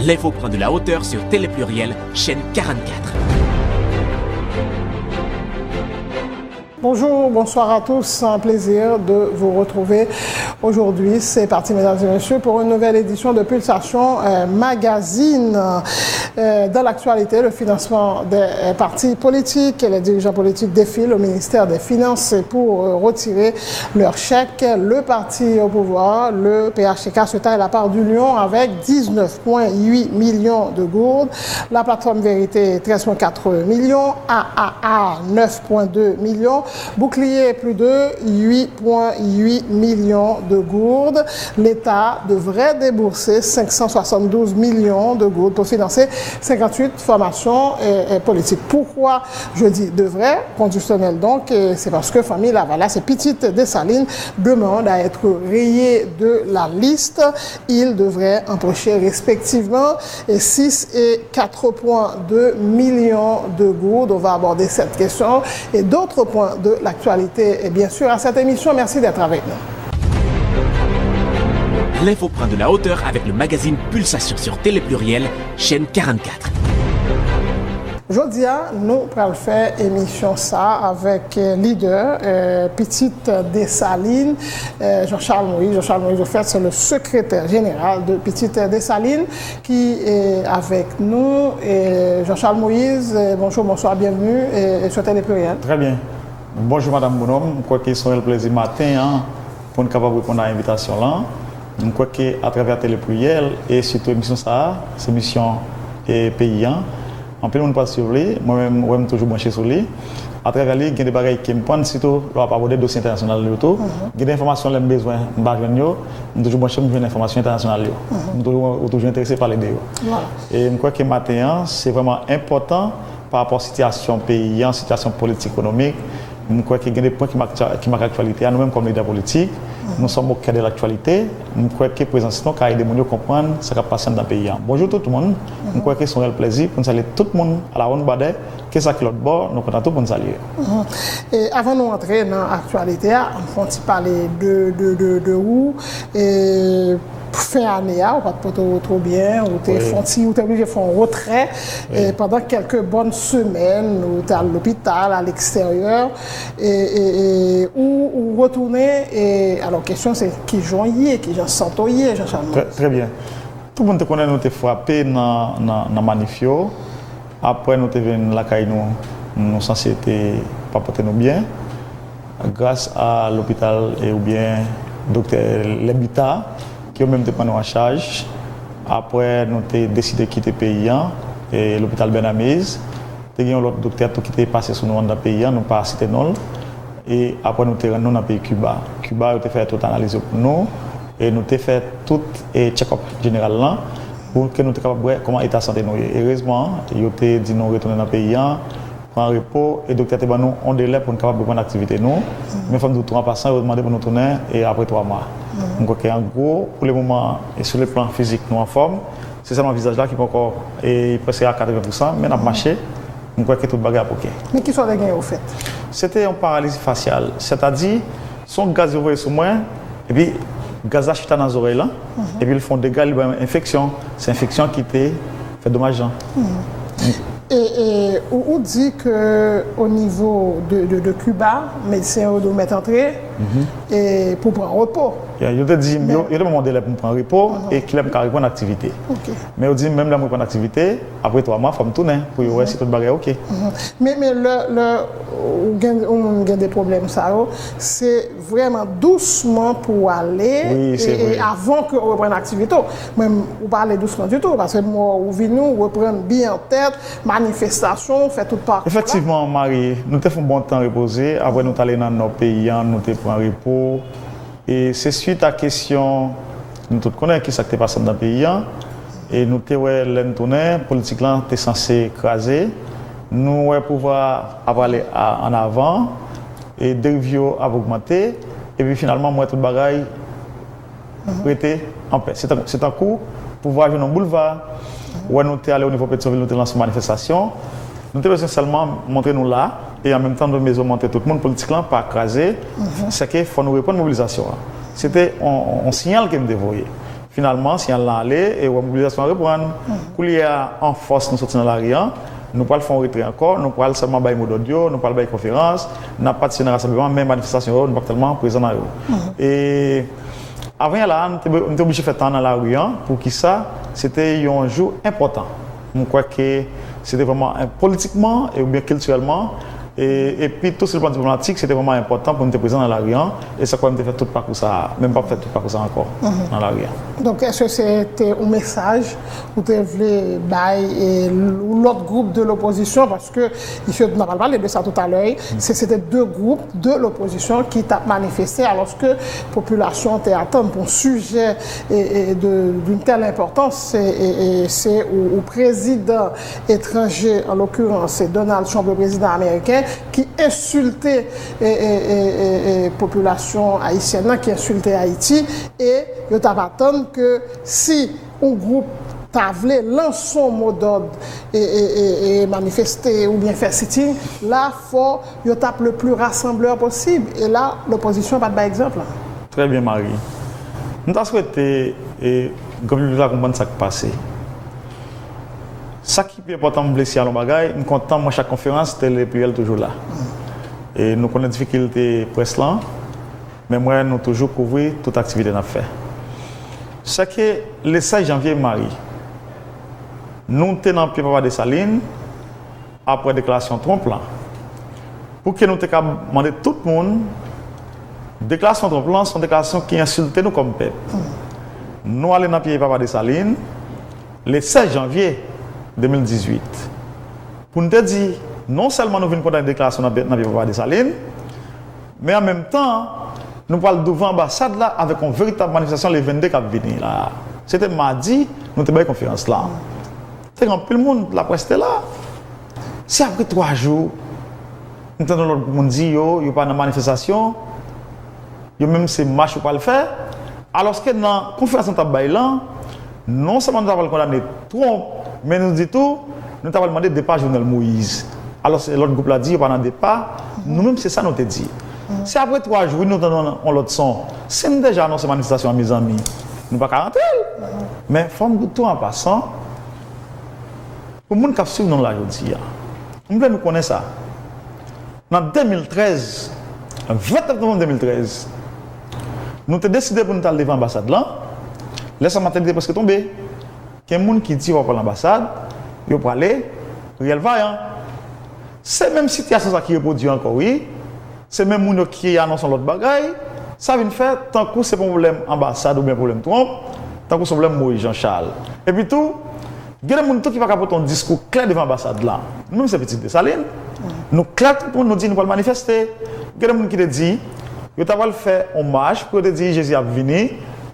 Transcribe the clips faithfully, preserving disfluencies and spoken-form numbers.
L'info prend de la hauteur sur Télé Pluriel, chaîne quarante-quatre. Bonjour, bonsoir à tous. Un plaisir de vous retrouver aujourd'hui. C'est parti, mesdames et messieurs, pour une nouvelle édition de Pulsation euh, Magazine. Euh, dans l'actualité, le financement des euh, partis politiques. Les dirigeants politiques défilent au ministère des Finances pour euh, retirer leur chèque. Le parti au pouvoir, le P H T K, se taille la part du lion avec dix-neuf virgule huit millions de gourdes. La plateforme Vérité, treize virgule quatre millions. A A A, neuf virgule deux millions. Bouclier, plus de huit virgule huit millions de gourdes. L'État devrait débourser cinq cent soixante-douze millions de gourdes pour financer cinquante-huit formations euh, euh, politiques. Pourquoi je dis devrait, conditionnel donc, euh, c'est parce que famille Lavalas et Petite Dessalines demandent à être rayées de la liste. Ils devraient empocher respectivement six et quatre virgule deux millions de gourdes. On va aborder cette question et d'autres points de l'actualité, et bien sûr, à cette émission. Merci d'être avec nous. L'info prend de la hauteur avec le magazine Pulsation sur Télé Pluriel, chaîne quarante-quatre. Jodi a, nou pral fè emisyon sa avèk lidè euh, Petite Dessalines, euh, Jean-Charles Moïse. Jean-Charles Moïse, au fait, c'est le secrétaire général de Petite Dessalines qui est avec nous. Et Jean-Charles Moïse, euh, bonjour, bonsoir, bienvenue et, et sur Télé Pluriel. Très bien. Bonjou madanm Bonòm, m kwè ke se yon rèl plèzi maten an pou n kapab reponn a envitasyon lan. M kwè ke atravè Tele Pluriel e sitou emisyon sa a, se emisyon e peyi an, anpil moun pral swiv li, mwen menm wè m toujou branche sou li. Atravè li, gen de bagay ke m konprann, sitou lè w ap abòde dosye entènasyonal yo tou. Gen de enfòmasyon lè m bezwen, m pa jwenn yo, m toujou branche m jwenn enfòmasyon entènasyonal yo. M toujou, ou toujou enterese pale de yo. E m kwè ke maten an, se vrèman enpòtan pa rapò sitiyasyon peyi an, sitiyasyon politik, ekonomik, m kwè ke gen de pwen ki make aktyalite a, nou menm kòm lidè politik, nou sòm o kè de laktyalite, m kwè ke prezans nou ka ede moun yo konprann sa k ap pase anndan peyi an. Bonjou tout moun, m kwè ke se yon rèl plèzi pou n salye tout moun alawonnbadè, ke sa ki lòt bò, nou kontan tou pou n salye. E avan nou antre nan aktyalite a, ann fè yon ti pale de, de, de, de ou, e fen ane a, ou pa t pote w two byen, ou te fè yon ti, ou te oblije fè yon retrè e pandan kèlke bòn semèn, ou te al lopital, a leksteryè, e, e, e ou, ou retounen, e alò kesyon se kijan w ye, kijan sante w ye, Jean Charles? Très, très bien. Tout moun te konnen nou te frape nan, nan, nan manif yo. Apre nou te vin lakay nou, nou sanse te pa pote nou byen. Gras a lopital e oubyen doktè Lèbita, ke yo menm te pran nou an chaj. Apre nou te deside kite peyi an, e lopital Bernard Meyis. Te gen yon lòt doktè tou ki te pase sou nou anndan peyi an, nou pa site non l. E apre nou te rann nou nan peyi Kiba. Kiba, yo te fè tout analiz yo pou nou, e nou te fè tout e check-up jeneral lan pou ke nou te kapab wè kòman eta sante nou ye. Erezman, yo te di nou retounen nan peyi an, pran repo, e doktè te ban nou yon delè pou n kapab reprann aktivite nou. Men fò m di w tou an pasan, yo mande pou nou tounen e apre twa mwa. M kwè ke an gwo, pou le moman, e sou le plan fizik, nou anfòm. Se sèlman vizaj la ki poko e prèske a katreven pousan, men n ap mache. M kwè ke tout bagay ap oke. Men kisa w te genyen ofèt? Se te yon paralizi fasyal, sètadi se yon gaz yo voye sou mwen, epi gaz la chita nan zòrèy lan, epi l fè yon dega, li ban m enfeksyon. Se enfeksyon ki te fè domaj lan. E, e ou, ou di ke o nivo de, de, de Kiba, medsen yo di w mèt antre e pou pran repo. Yo te di m, yo, yo te ban m yon delè pou m pran repo e kilè m ka reprann aktivite. Men yo di m, menm lè m reprann aktivite, apre twa mwa, fò m tounen pou yo wè si tout bagay oke. Men, men lè, lè ou gen, yon moun gen de pwoblèm sa yo, se vrèman dousman pou w ale e, e avan ke w reprann aktivite w. Mwen, ou pa ale dousman ditou, paske m wè w vini, w reprann byen an tèt, manifestasyon, w fè tout pakou la. Efektivman, Marie, nou te fè yon bon tan repoze. Apre nou t ale nan nò peyi an, nou te pran repo. E se swit a kesyon, nou tout konnen kisa k te pase anndan peyi an. E nou te wè lè n tounen, politik lan te sanse kraze. Nou wè pouvwa a ap ale a, ann avan. E deriv yo ap ogmante. Epi finalman, m wè tout bagay rete anpè. Se tankou, se tankou pouvwa jwenn yon boulva. Ou wè nou te ale o nivo Petyonvil, nou te lanse yon manifestasyon. Nou te bezwen sèlman montre nou la, e an menm tan nou te bezwen montre tout moun politik lan pa kraze, sèke fò nou reprann mobilizasyon an. Se te yon, yon siyal ke m te voye. Finalman, siyal lan ale, e ou wè mobilizasyon an reprann. Koulye a, an fòs, nou soti nan lari an. Nou pral fè yon retrè ankò, nou pral sèlman bay modòd yo, nou pral bay konferans, n ap patisipe nan rasanbleman, men manifestasyon yo, nou p ap tèlman prezan nan yo. E avanyè la, nou te, nou te oblije fè tan nan lari an. Poukisa? Se te yon jou enpòtan. Mwen kwè ke se te vrèman, politikman, e oubyen kiltirèlman, e, epi tou sou le plan diplomatik, se te vrèman enpòtan pou nou te prezan nan lari an, e sa k fè m te fè tout pakou sa a, men m p ap fè tout pakou sa a ankò nan lari an. Donk, èske se te yon mesaj ou te vle bay e, lòt gwoup de lopozisyon? Paske, misye, n ap pale de sa toutalè, se, se te de gwoup de lopozisyon ki t ap manifeste, alòske popilasyon te atann pou yon sijè e, e, de, d'une telle importance, se, e, e, se ou, ou prezidan etranje, an lokirans, se Donald Trump, le prezidan ameriken, ki ensilte e, e, e, e, e, popilasyon ayisyèn nan, ki ensilte Ayiti, e yo t ap atann ke si yon gwoup ta vle lanse yon modòd e, e, e, e manifeste oubyen fè sitin, la fò yo t ap le pli rasanblè posib. E la, lopozisyon pa t bay egzanp la. Trè byen, Marie. M ta swete e, gran piblik la konprann sa k pase. Sa ki pi enpòtan, m vle siyale yon bagay, m kontan, mwen, chak konferans, Tele Pliyèl toujou la. E nou konnen difikilte près lan, men m wè nou toujou kouvri tout aktivite n ap fè. Sèke le sèz janvye, Marie, nou te nan pye papa Desalin, apre deklarasyon Trump lan, pou ke nou te ka mande tout moun, deklarasyon Trump lan se yon deklarasyon ki ensilte nou kòm pèp. Nou ale nan pye papa Desalin, le sèz janvye de mil dizuit, pou n te di, non sèlman nou vin kondane deklarasyon nan pye, nan pye papa Desalin, men an menm tan, nou pral douvan anbasad la avèk yon veritab manifestasyon le vennde k ap vini la. Se te madi, nou te bay konferans la. Te gen anpil moun, laprès te la. Se apre twa jou, m tande yon lòt gwoup moun di yo, yo pa nan manifestasyon, yo menm se mach yo pral fè. Alòske nan konferans nou t ap bay lan, non sèlman nou ta pral kondane Trump, men nou di tou, nou ta pral mande depa Jovenel Moïse. Alòske lòt gwoup la di yo pa nan depa, nou menm se sa nou te di. Se apre twa jou, wi, nou tande yon, yon lòt son. Si n deja anonse manifestasyon an, mezanmi, nou pa ka rantre l. Men fò m di tou an pasan, pou moun k ap swiv nou la jodi a, m vle nou konnen sa. Nan de mil trèz, vennèf novanm de mil trèz, nou te deside pou nou t al devan anbasad lan. Lè sa, Martelly te prèske tonbe. Gen moun ki di yo pa pral anbasad, yo prale, reyèl vayan. Se menm sitiyasyon sa ki repwodui ankò, wi. Se menm moun yo ki anonse yon lòt bagay. Sa vin fè, tankou se pa yon pwoblèm anbasad oubyen pwoblèm Trump, tankou se yon pwoblèm Moïse Jean Charles. Epi tou, gen de moun tou ki pa ka pote yon diskou klè devan anbasad lan. Nou menm se pitit Desalin. Nou klè, tout moun, nou di nou pral manifeste. Gen de moun ki te di yo ta pral fè yon mach pou yo te di Jezi ap vini.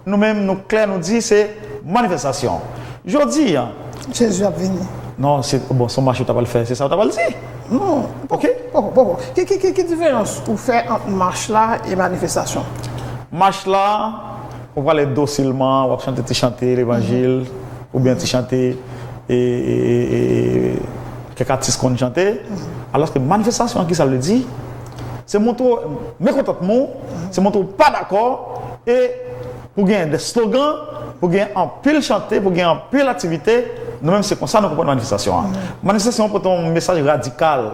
Nou menm, nou klè, nou di se manifestasyon. Jodi a, Jezi ap vini. Non, se, bon, se yon mach yo ta pral fè, se sa yo ta pral di. Non. Ok? Poko, poko. Ki, ki, ki, ki diferans ou fè ant mach la e manifestasyon? Mach la, ou prale dosilman, w ap chante ti chante levanjil, oubyen ti chante e, e, e, e, kèk atis konn chante. Alòske manifestasyon an, ki sa l vle di? Se montre w mekontantman w, se montre w pa dakò, e pou gen de slogan, pou gen anpil chante, pou gen anpil aktivite. Nou menm, se konsa nou konprann manifestasyon an. Manifestasyon an pote yon mesaj radikal,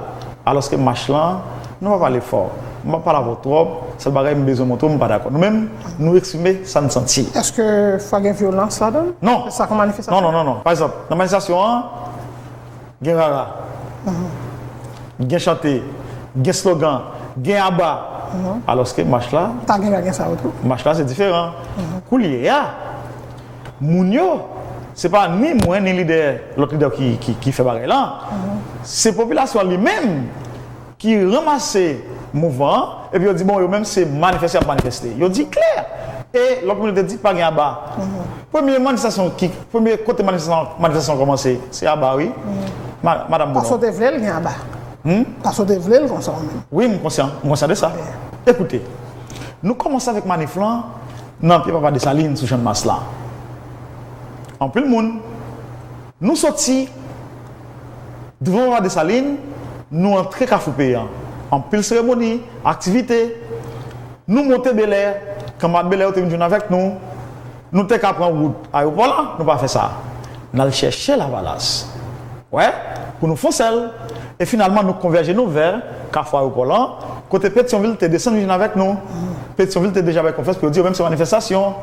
alòske mach lan, nou pa pale fò. M pa pale avè w twòp, sèl bagay m bezwen montre w, m pa dakò. Nou menm, nou eksprime sa n santi. Èske fò gen vyolans ladan l? Non. Se sa kon manifestasyon? Non, non, non, non. Pa egzanp, nan manifestasyon an, gen rara, gen chante, gen slogan, gen aba. Alòske mach la, Ta gen, gen sa yo tou. Mach la se diferan. Koulye a, moun yo, se pa ni mwen, ni lidè, lòt lidè ki, ki, ki fè bagay la. Se popilasyon an li menm ki ranmase mouvman an, epi yo di, bon, yo menm se manifeste y ap manifeste. Yo di klè. E lòt moun yo te di pa gen aba. Premye manifestasyon ki, premye kote manifestasyon, manifestasyon kòmanse, se aba, wi. Ma-, Madanm Bono. Paske w te vle l gen aba. Paske w te vle l konsa ou menm. Wi, m konsyan, m konsyan de sa. Ekoute, nou kòmanse avèk manif lan nan pye papa Desalin sou Channmas la. Anpil moun, nou soti douvan papa Desalin, nou antre Kafou Peyan. Anpil seremoni, aktivite. Nou monte Belè, kanmarad Belè yo te vin jwenn avèk nou. Nou te ka pran wout ayewopò la, nou pa fè sa. N al chèche Lavalas. Wè, pou nou fè yon sèl. E finalman, nou konvèje nou vè kafou ayewopò la, kote Petyonvil te desann vin avèk nou. Petyonvil te deja bay konfyans pou yo di yo menm se manifestasyon.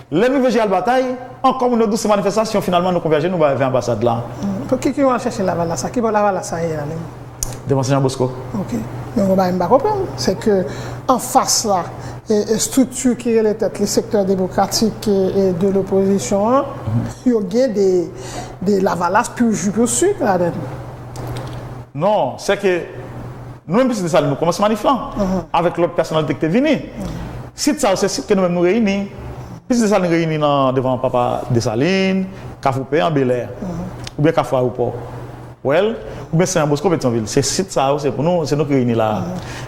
Lè nou rive Jeral Batay, ankò moun yo di se manifestasyon, finalman nou konvèje nou vè anbasad la. Pou ki ki w al chèche Lavalas la? Ki bò Lavalas la ye la menm? Devan Sen Jan Bosko. Ok. Men yon bagay m pa konprann, se ke anfas la, e, e estrikti ki rele tèt li Sektè Demokratik e, e de Lopozisyon an, yo gen de, de Lavalas pur jus pur sucre ladan l. Non, se ke nou menm Pitit Desalin, nou kòmanse manif lan, avèk lòt pèsonalite ki te vini. Sit sa yo, se sit ke nou menm nou reyini. Pitit Desalin reyini nan, devan Papa Desalin, Kafou Pen an, Belè, oubyen Kafou Ayewopò. Wè l, oubyen Sen Jan Bosko, Petyonvil. Se sit sa yo, se pou nou, se nou ki reyini la.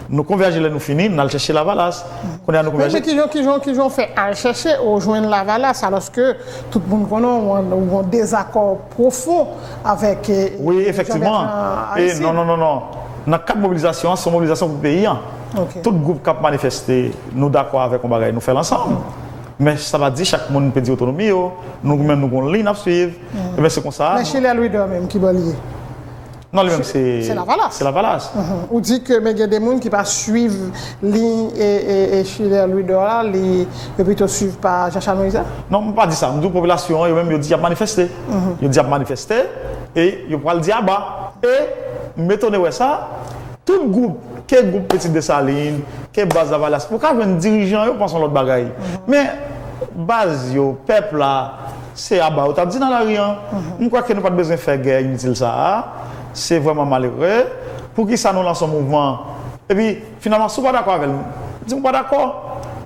Nou konvèje lè nou fini, n al chèche Lavalas. Kounye a nou Men, konvèje. men kijan, kijan, kijan w fè al chèche, ou jwenn Lavalas, alòske tout moun konnen ou an, ou an dezakò pwofon avèk, e, Wi, e, efektivman. Jean-Bertrand E, Aristide? non, non, non, non. Nan kad mobilizasyon an, se yon mobilizasyon pou peyi an. Ok. Tout gwoup k ap manifeste, nou dakò avèk yon bagay, nou fè l ansanm. Men sa pa di chak moun pèdi otonomi yo, nou menm nou gon liy n ap swiv. Ebyen, se konsa. Men Schiller Louidor menm, ki bò li ye? Non, li menm se se Lavalas. Se Lavalas. Mhm. Ou di ke men gen de moun ki pa swiv liy e, e, e Schiller Louidor la, li, yo pito swiv pa Jean Charles Moïse la? Non, m pa di sa. M di w popilasyon an, yo menm, yo di y ap manifeste. Yo di y ap manifeste e yo pral di aba. E m etone wè sa, tout gwoup, ke gwoup Pitit Desalin, ke baz Lavalas, ou ka jwenn dirijan yo panse yon lòt bagay. Men baz yo, pèp la, se aba yo t ap di nan lari an. M kwè ke nou pa t bezwen fè gè initil sa a. Se vrèman malere. Poukisa nou lanse yon mouvman? Epi, finalman, si w pa dakò avè l, di m ou pa dakò.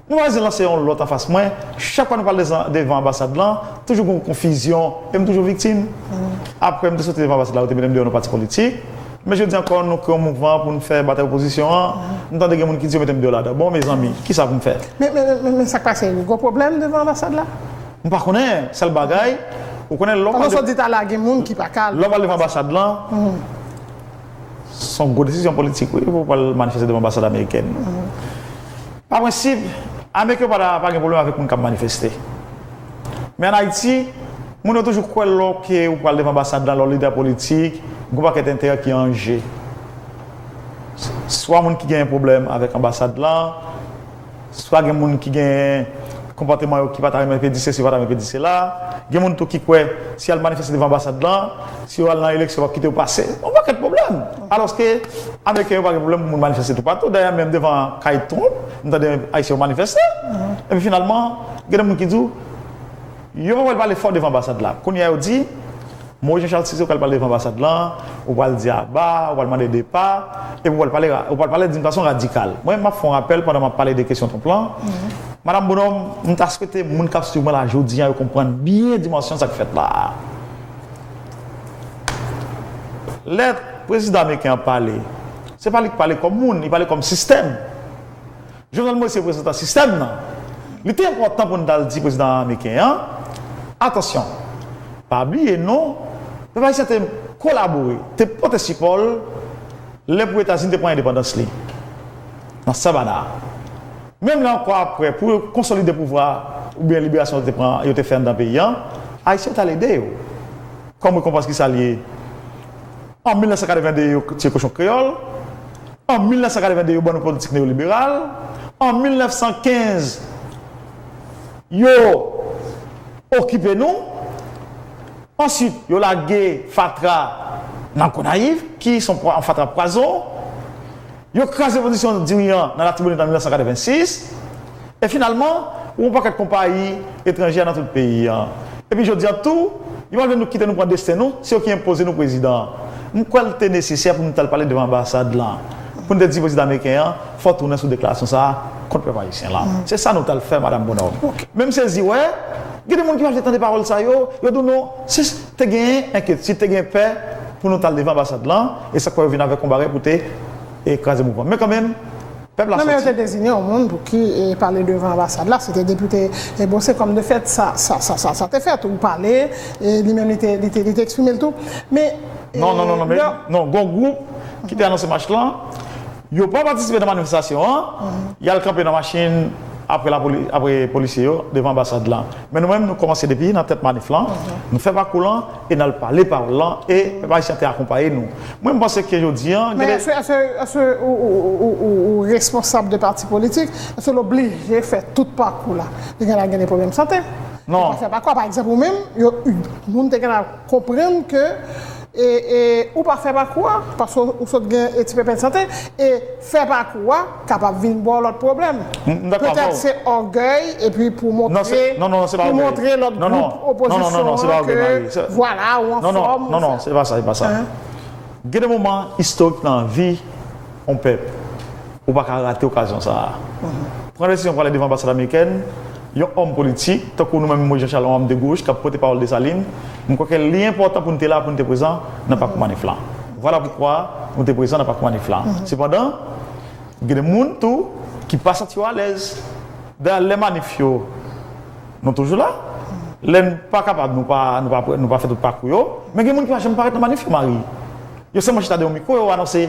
Nou pa bezwen lanse yon lòt anfas mwen. Chak fwa nou pral devan, devan anbasad lan, toujou gen konfizyon. E m toujou viktim. Apre, m te soti devan anbasad la, yo te mete m deyò nan pati politik. Men jodi ankò, nou kreye yon mouvman pou n fè batay opozisyon an. M tande gen moun ki di yo mete m deyò ladan. Bon, mezanmi, kisa pou m fè? Men, men, men, men sa k pase, ou gen pwoblèm devan anbasad la? M pa konnen, sèl bagay, ou konnen lè w pral Paske w di talè a gen moun ki pa ka al. Lè w pral devan anbasad lan, se yon gwo desizyon politik, wi, pou w pral manifeste devan anbasad amerikèn. Pa prensip, Ameriken yo pa, pa gen pwoblèm avèk moun k ap manifeste. Men ann Ayiti, moun yo toujou kwè lè w ke ou pral devan anbasad lan, lè w lidè politik, gen yon pakèt enterè ki an je. Swa moun ki gen pwoblèm avèk anbasad lan, swa gen moun ki gen konpòteman yo ki pa ta renmen pedi sesi, pa ta renmen pedi sela. Gen moun tou ki kwè si y al manifeste devan anbasad lan, si yo al nan eleksyon, yo p ap kite yo pase. Yon pakèt pwoblèm. Alòske, Ameriken yo pa gen pwoblèm pou moun manifeste toupatou. Dayè, menm devan kay Trump, m tande Ayisyen yo manifeste. Epi finalman, gen de moun ki di w, yo pa pral pale fò devan anbasad la. Kounye a yo di, Moïse Jean Charles, si se ou k al pale devan anbasad lan, ou pral di aba, ou pral mande depa, epi ou pral pale, ou pral pale di yon fason radikal. Mwen, m ap fè yon rapèl pandan m ap pale de kesyon Trump lan. Madanm Bonhomme, m ta swete moun k ap swiv mwen la jodi a, yo konprann byen dimansyon sa k fèt la a. Lè prezidan ameriken an pale, se pa li k pale kòm moun, li pale kòm sistèm. Jovenel Moïse se reprezantan sistèm nan. Li te enpòtan pou n t al di prezidan ameriken an, atansyon, pa bliye non, pèp ayisyen te kolabore, te pote sipò l lè pou Etazini te pran endepandans li nan Savannah. Menm lè ankò apre, pou yo konsolide pouvwa oubyen liberasyon yo te pran, yo te fè anndan peyi an, Ayisyen yo t al ede yo. Kòm rekonpans, kisa l ye? An mil nèf san katreven de, yo tiye kochon kreyòl. An mil nèf san katreven de, yo ban nou politik neyoliberal. An mil nèf san kenz, yo okipe nou. Answit, yo lage fatra nan Gonayiv, ki se yon pwa-, yon fatra pwazon. Yo kraze pozisyon dirijan nan Latibonit an mil nèf san katreven sis. E finalman, ou yon pakèt konpayi etranjè nan tout peyi an. Epi jodi a tou, yo pa vle nou kite nou pran desten nou, se yo ki enpoze nou prezidan an. M kwè l te nesesè pou nou t al pale devan anbasad lan, pou n te di prezidan ameriken an, fò w tounen sou deklarasyon sa a kont pèp ayisyen la. Se sa nou t al fè, Madanm Bonhomme. Men m sezi wè, gen de moun ki pa vle tande pawòl sa yo, yo di w non, si te genyen enkyetid, te genyen pè pou nou t al devan anbasad lan, e sa k fè yo vin avèk yon bagay pou te, e, kraze mouvman. Men kanmenm, pèp la soti. Non, men yo te deziyen yon moun pou ki, e, pale devan anbasad la, se te depite, e, Bossé, kòm de fèt, sa, sa, sa, sa, sa te fèt, ou pale, e, li menm li te, li te, li te eksprime l tou. Men, e, non, non, non, non, men, non, gon gwoup ki te anonse mach lan, yo pa patisipe nan manifestasyon an, y al kanpe nan machin apre, lapoli, apre polisye yo devan anbasad lan. Men nou menm, nou kòmanse depi nan tèt manif lan, nou fè pakou lan e n al pale pawòl lan e pèp ayisyen te akonpaye nou. Mwen, m panse ke jodi an, Men gen de èske, èske, èske ou, ou, ou, ou, ou responsab de pati politik, èske l oblije fè tout pakou la? Li gen la gen de pwoblèm sante. Non. Ou pa fè pakou a, pa egzanp, ou menm, yo, moun te gen la konprann ke e, e, ou pa fè pakou a, paske ou sot gen e ti pepè de sante, e fè pakou a kapab vin ba w lòt pwoblèm. M, m dakò avè w. Petèt se ògèy, epi pou Non, montre, se, non, non, non, se pa pou ògèy. montre lòt Non, non. gwoup Non, non, non, non, se pa opozisyon an ògèy, ke, Marie. Se, vwala, ou non, non, anfòm, non, ou non, fè se pa sa, se pa sa. Hein? Gen de moman istorik nan vi yon pèp, ou pa ka rate okazyon sa a. Pran desizyon pou ale devan anbasad amerikèn, yon òm politik, tankou nou menm, Moïse Jean Charles, yon òm de goch, k ap pote pawòl Desalin, m kwè ke li enpòtan pou n te la, pou n te prezan nan pakou manif lan. Vwala poukwa nou te prezan nan pakou manif lan. Sepandan, gen de moun tou ki pa santi yo alèz. Dayè, lè manif yo, nou toujou la. Lè n pa kapab, nou pa, nou pa, nou pa fè tout pakou yo. Men gen moun ki pa janm parèt nan manif yo, Marie. Yo sèlman chita dèyè yon mikwo, yo anonse.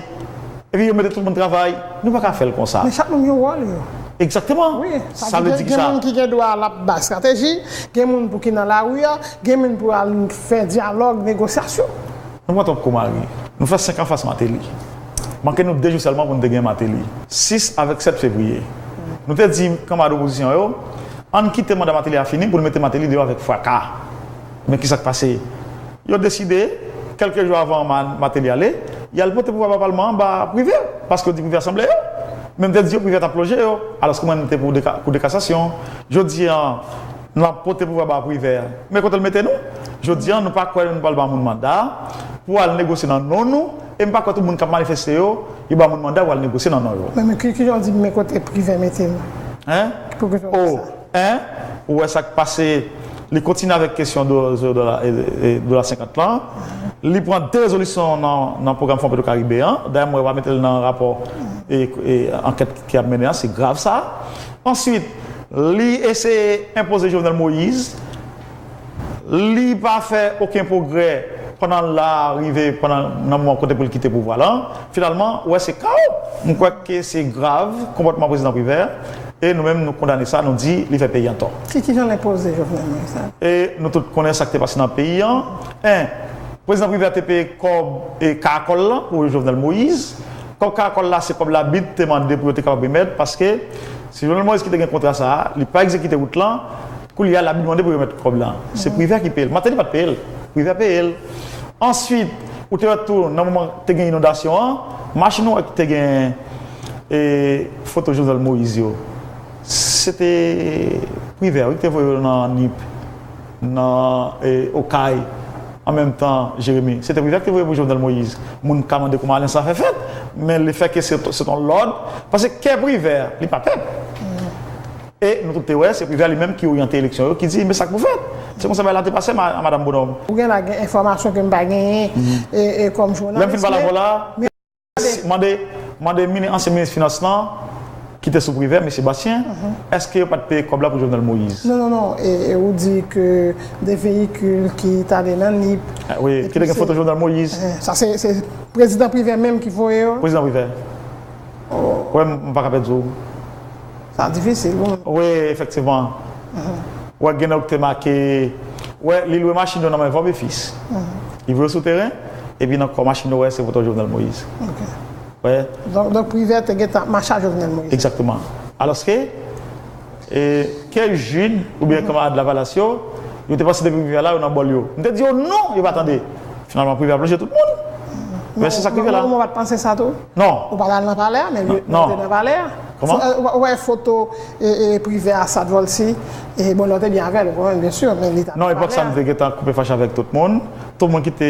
Epi yo mete tout moun travay. Nou pa ka fè l konsa. Men chak moun gen wòl yo. Egzakteman. Wi, sa vle di gen, gen moun ki gen dwa l ap bay estrateji, gen moun pou ki nan lari a, gen moun pou al fè dyalòg, negosyasyon. Nou pran twòp kou, Marie. Nou fè senk an fas Martelly. Manke nou de jou sèlman pou n te gen Martelly. Sis avèk sèt fevriye. Nou te di kanmarad opozisyon yo, ann kite manda Martelly a fini pou n mete Martelly deyò avèk fraka. Men kisa k pase? Yo deside, kèlke jou avan Ma-, Martelly ale, y al pote pouvwa ba palman an ba Privè, paske yo di Privè sanble yo. Men m te di yo Privè t ap loje yo, alòske mwen m te pou deka-, kou de kasasyon. Jodi an, n ap pote pouvwa ba Privè. Men kote l mete nou? Jodi an, nou pa kwè nou pral ba moun manda pou al negosye nan non nou, e m pa kwè tout moun k ap manifeste yo, yo ba moun manda pou al negosye nan non yo. Men, men ki, ki jan w di men kote Privè mete nou? Hein? Pou ki jan w di sa? En, ou wè sa k pase, li kontinye avèk kesyon do-, do-, dola, e, e, dola senkant lan. Li pran de rezolisyon nan, nan pwogram Fon Petro Karibe an. Dayè, mwen, w a mete l nan rapò e, e ankèt ki ap mennen an, se grav sa. Answit, li eseye enpoze Jovenel Moïse. Li pa fè okenn pwogrè pandan l la rive pandan nan moman kote pou l kite pouvwa la. Finalman, ou wè se kawo. M kwè ke se grav konpòtman prezidan Privè. E nou menm, nou kondane sa, nou di li fè peyi an tò. Ki, ki jan l enpoze Jovenel Moïse la? E nou tout konnen sa k te pase nan peyi an. En, prezidan Privè te peye kòb e karakòl lan pou Jovenel Moïse. Kòb karakòl la, se kòb labit te mande pou yo te kapab remèt, paske se Jovenel Moïse ki te gen kontra sa a, li pa egzekite wout lan, koulye a labit mande pou remèt kòb lan. Se Privè ki peye l. Martelly pa t peye l, Privè peye l. Answit, ou te wè tou, nan moman te gen inondasyon an, machin ou wè ki te gen, e, foto Jovenel Moïse yo, se te Privè, wi, ki te voye yo nan Nip, nan, e, Okay, an menm tan, Jeremi. Se te Privè ki te voye pou Jovenel Moïse. Moun ka mande kòman alyans la fè fèt, men lefètke se, se yon lòd, paske kè Privè, li pa pèp. E nou tout te wè, se Privè li menm ki oryante eleksyon yo, ki di, men sa k pou fèt. Se konsa bagay la te pase, ma-, Madanm Bonòm. Ou gen la gen enfòmasyon ke m pa genyen, e, e kòm jounalis. Lè m fin pale avè w la, mande, mande mini-, ansyen minis finans lan, ki te sou Privè, mesye Bastien, èske yo pa t peye kòb la pou Jovenel Moïse? Non, non, non. E, e ou di ke de veyikil ki t ale nan Nip. Ah, wi, ki te gen foto Jovenel Moïse. Eh, sa se, se prezidan Privè menm ki voye yo? Prezidan Privè. Wè, m, m pa ka pèdi w. Sa difisil, wi. Wi, efektivman. Wè, gen nèg te make, wè, li lwe machin yo nan men Vorbe Fils. Li voye yo sou teren, epi nan kò machin yo, wè, se foto Jovenel Moïse. Ok. Wè. Donk, donk Privè te gentan ap mache ak Jovenel Moïse. Egzakteman. Alòske, e, kè Jude oubyen kanmarad Lavalas yo, yo te panse depi Privè la, yo nan bòl yo. M te di yo non, yo pa tande. Finalman, Privè ap lonje tout moun. Men se sa k rive la. Ou pa t panse sa tou? Non. Ou pa t al nan palè a, men li te nan palè a. Kòman? Ou wè foto, e, e, Privè a Asad Volcy, e, bon, lè w te byen avè l, ou konprann, byen si, men li t al nan palè a. Non, epòk sa, m te gentan koupe fache avèk tout moun. Tout moun ki te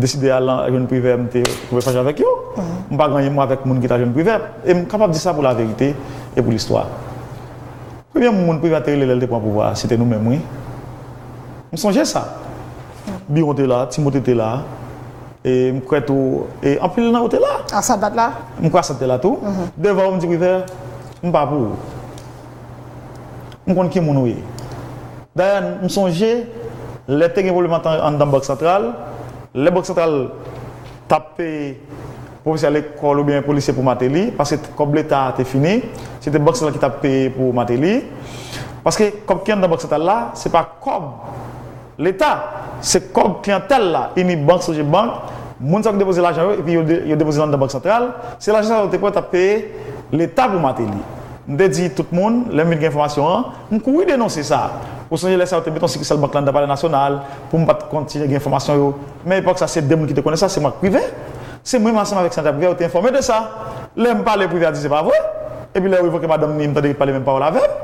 deside al jwenn Privè, m te koupe fache avèk yo. M pa gen anyen mwen avèk moun ki t al jwenn Privè. E m kapab di sa pou laverite e pou listwa. Premye moun Privè te rele lè l te pran pouvwa a, se te nou menm, wi. M sonje sa. Biwon te la, Timote te la, e m kwè tou, e anpil nan yo te la. Asad pa t la? M kwè Asad te la tou. Devan yo, m di, Privè, m pa pou ou. M konn ki moun ou ye. Dayè, m sonje, lè te gen pwoblèm anndan, anndan Bank Santral, lè Bank Santral t ap peye pwofesè lekòl oubyen polisye pou Martelly, paske kòb Leta a te fini, se te Bank Santral ki t ap peye pou Martelly. Paske kòb ki anndan Bank Santral la, se pa kòb Leta, se kòb kliyantèl la, Unibank, Sogebank, moun sa yo ki depoze lajan yo, epi yo, de- yo depoze l anndan Bank Santral, se lajan sa yo te pran t ap peye Leta pou Martelly. M te di tout moun, lè m vin gen enfòmasyon an, m kouri denonse sa. Ou sonje lè sa yo te mete yon sikisal bank la anndan Palè Nasyonal, pou m pa t kontinye gen enfòmasyon yo. Men epòk sa, se de moun ki te konnen sa, se Marc Privert. Se mwen menm ansanm avèk Sandra Privert, yo te enfòme de sa. Lè m pale, Privert a di se pa vre. Epi lè yo revoke madanm ni, m tande li pale menm pawòl avè m.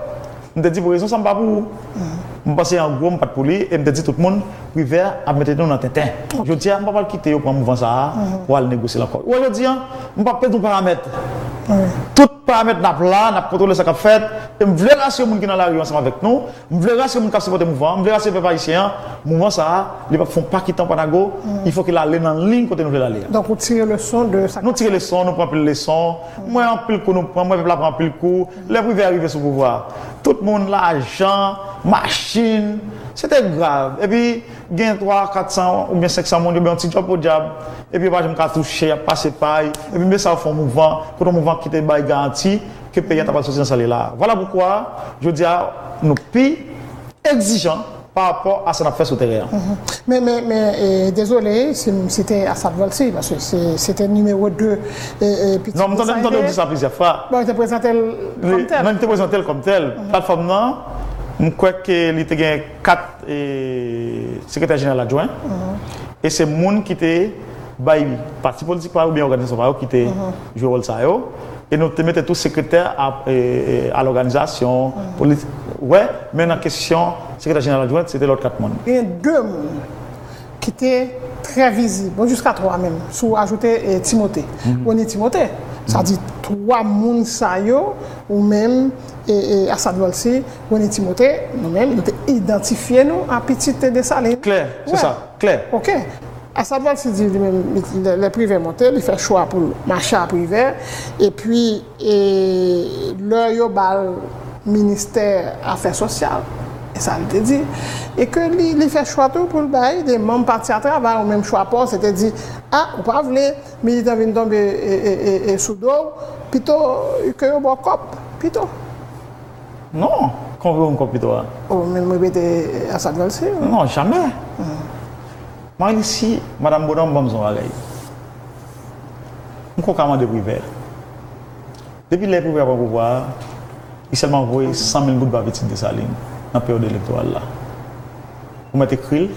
M te di pou rezon sa, m pa pou ou. M panse an gwo, m pa t pou li, e m te di tout moun, Privert ap mete nou nan tenten. Jodi a, m pa pral kite yo pran mouvman sa a pou al negosye l ankò. Ou wè jodi a, m p ap pèdi yon paramèt. Tout paramèt n ap la, n ap kontwole sa k ap fèt, e m vle rasire moun ki nan lari yo ansanm avèk nou, m vle rasire moun k ap sipòte mouvman an, m vle rasire pèp ayisyen an, mouvman sa a, li p ap fè yon pa ki tan pa nago, il faut ke l ale nan liy kote nou vle l ale a. Donk, ou tire leson de sa k ap fèt. Nou tire leson, nou pran anpil leson. M wè anpil kou nou pran, m wè pèp la pran anpil kou. Lè Privert rive sou pouvwa, tout moun, lajan, machin, se te grav. Epi, gen twa, kat san oubyen senk san moun, yo bay yon ti djòb podyab. Epi, yo pa janm ka touche, y ap pase pay. Epi, men sa yo fè yon mouvman, kote yon mouvman ki te bay garanti ke peyi a ta pral soti nan sa l ye la. Vwala poukwa, jodi a, nou pi egzijan pa rapò a sa n ap fè sou teren an. Men, men, men, e, dezole si m site Assad Volcy, paske se, se te nimewo de, e, e, pitit. Non, m tande, m tande w di sa plizyè fwa. Bon, yo te prezante l kòm tèl. Non, li te prezante l kòm tèl. Platfòm nan, m kwè ke li te gen kat, e, sekretè jeneral adjwen. E se moun ki te bay pati politik pa yo oubyen òganizasyon pa yo ki te jwe wòl sa yo. E nou te mete tou sekretè a, e, e, a lòganizasyon, politi-, wè, men nan kesyon sekretè jeneral adjwen, se te lòt kat moun. Gen de moun ki te trè vizib, bon, jiska twa menm, si w ajoute, e, Timote, Rony Timote. Sa di, twa moun sa yo, ou menm, e, e, Assad Volcy, Rony Timote, nou menm, nou te idantifye nou a pitit Desalin. Klè, se sa, klè. Ok. Assad Volcy di li menm, li, lè, lè Privert monte, li fè chwa pou l mache a Privert. Epi, e, lè yo ba l ministè afè sosyal, e sa l te di, e ke li, li fè chwa tou pou l bay de manm pati a travay, ou menm chwa pa w, se te di, a, ou pa vle militan vin tonbe, e, e, e, e sou do w, pito ke yo ba w kòb, pito. Non, kòman pou yo ba m kòb pito a? O, men m repete, Assad Volcy. Non, jamè. Marily, si Madanm Bonòm ban m zon bagay, m kwè w ka mande Privè. Depi lè Privè pran pouvwa a, li sèlman voye san mil goud ba pitit Desalin nan peryòd elektoral la. Ou mèt ekri l,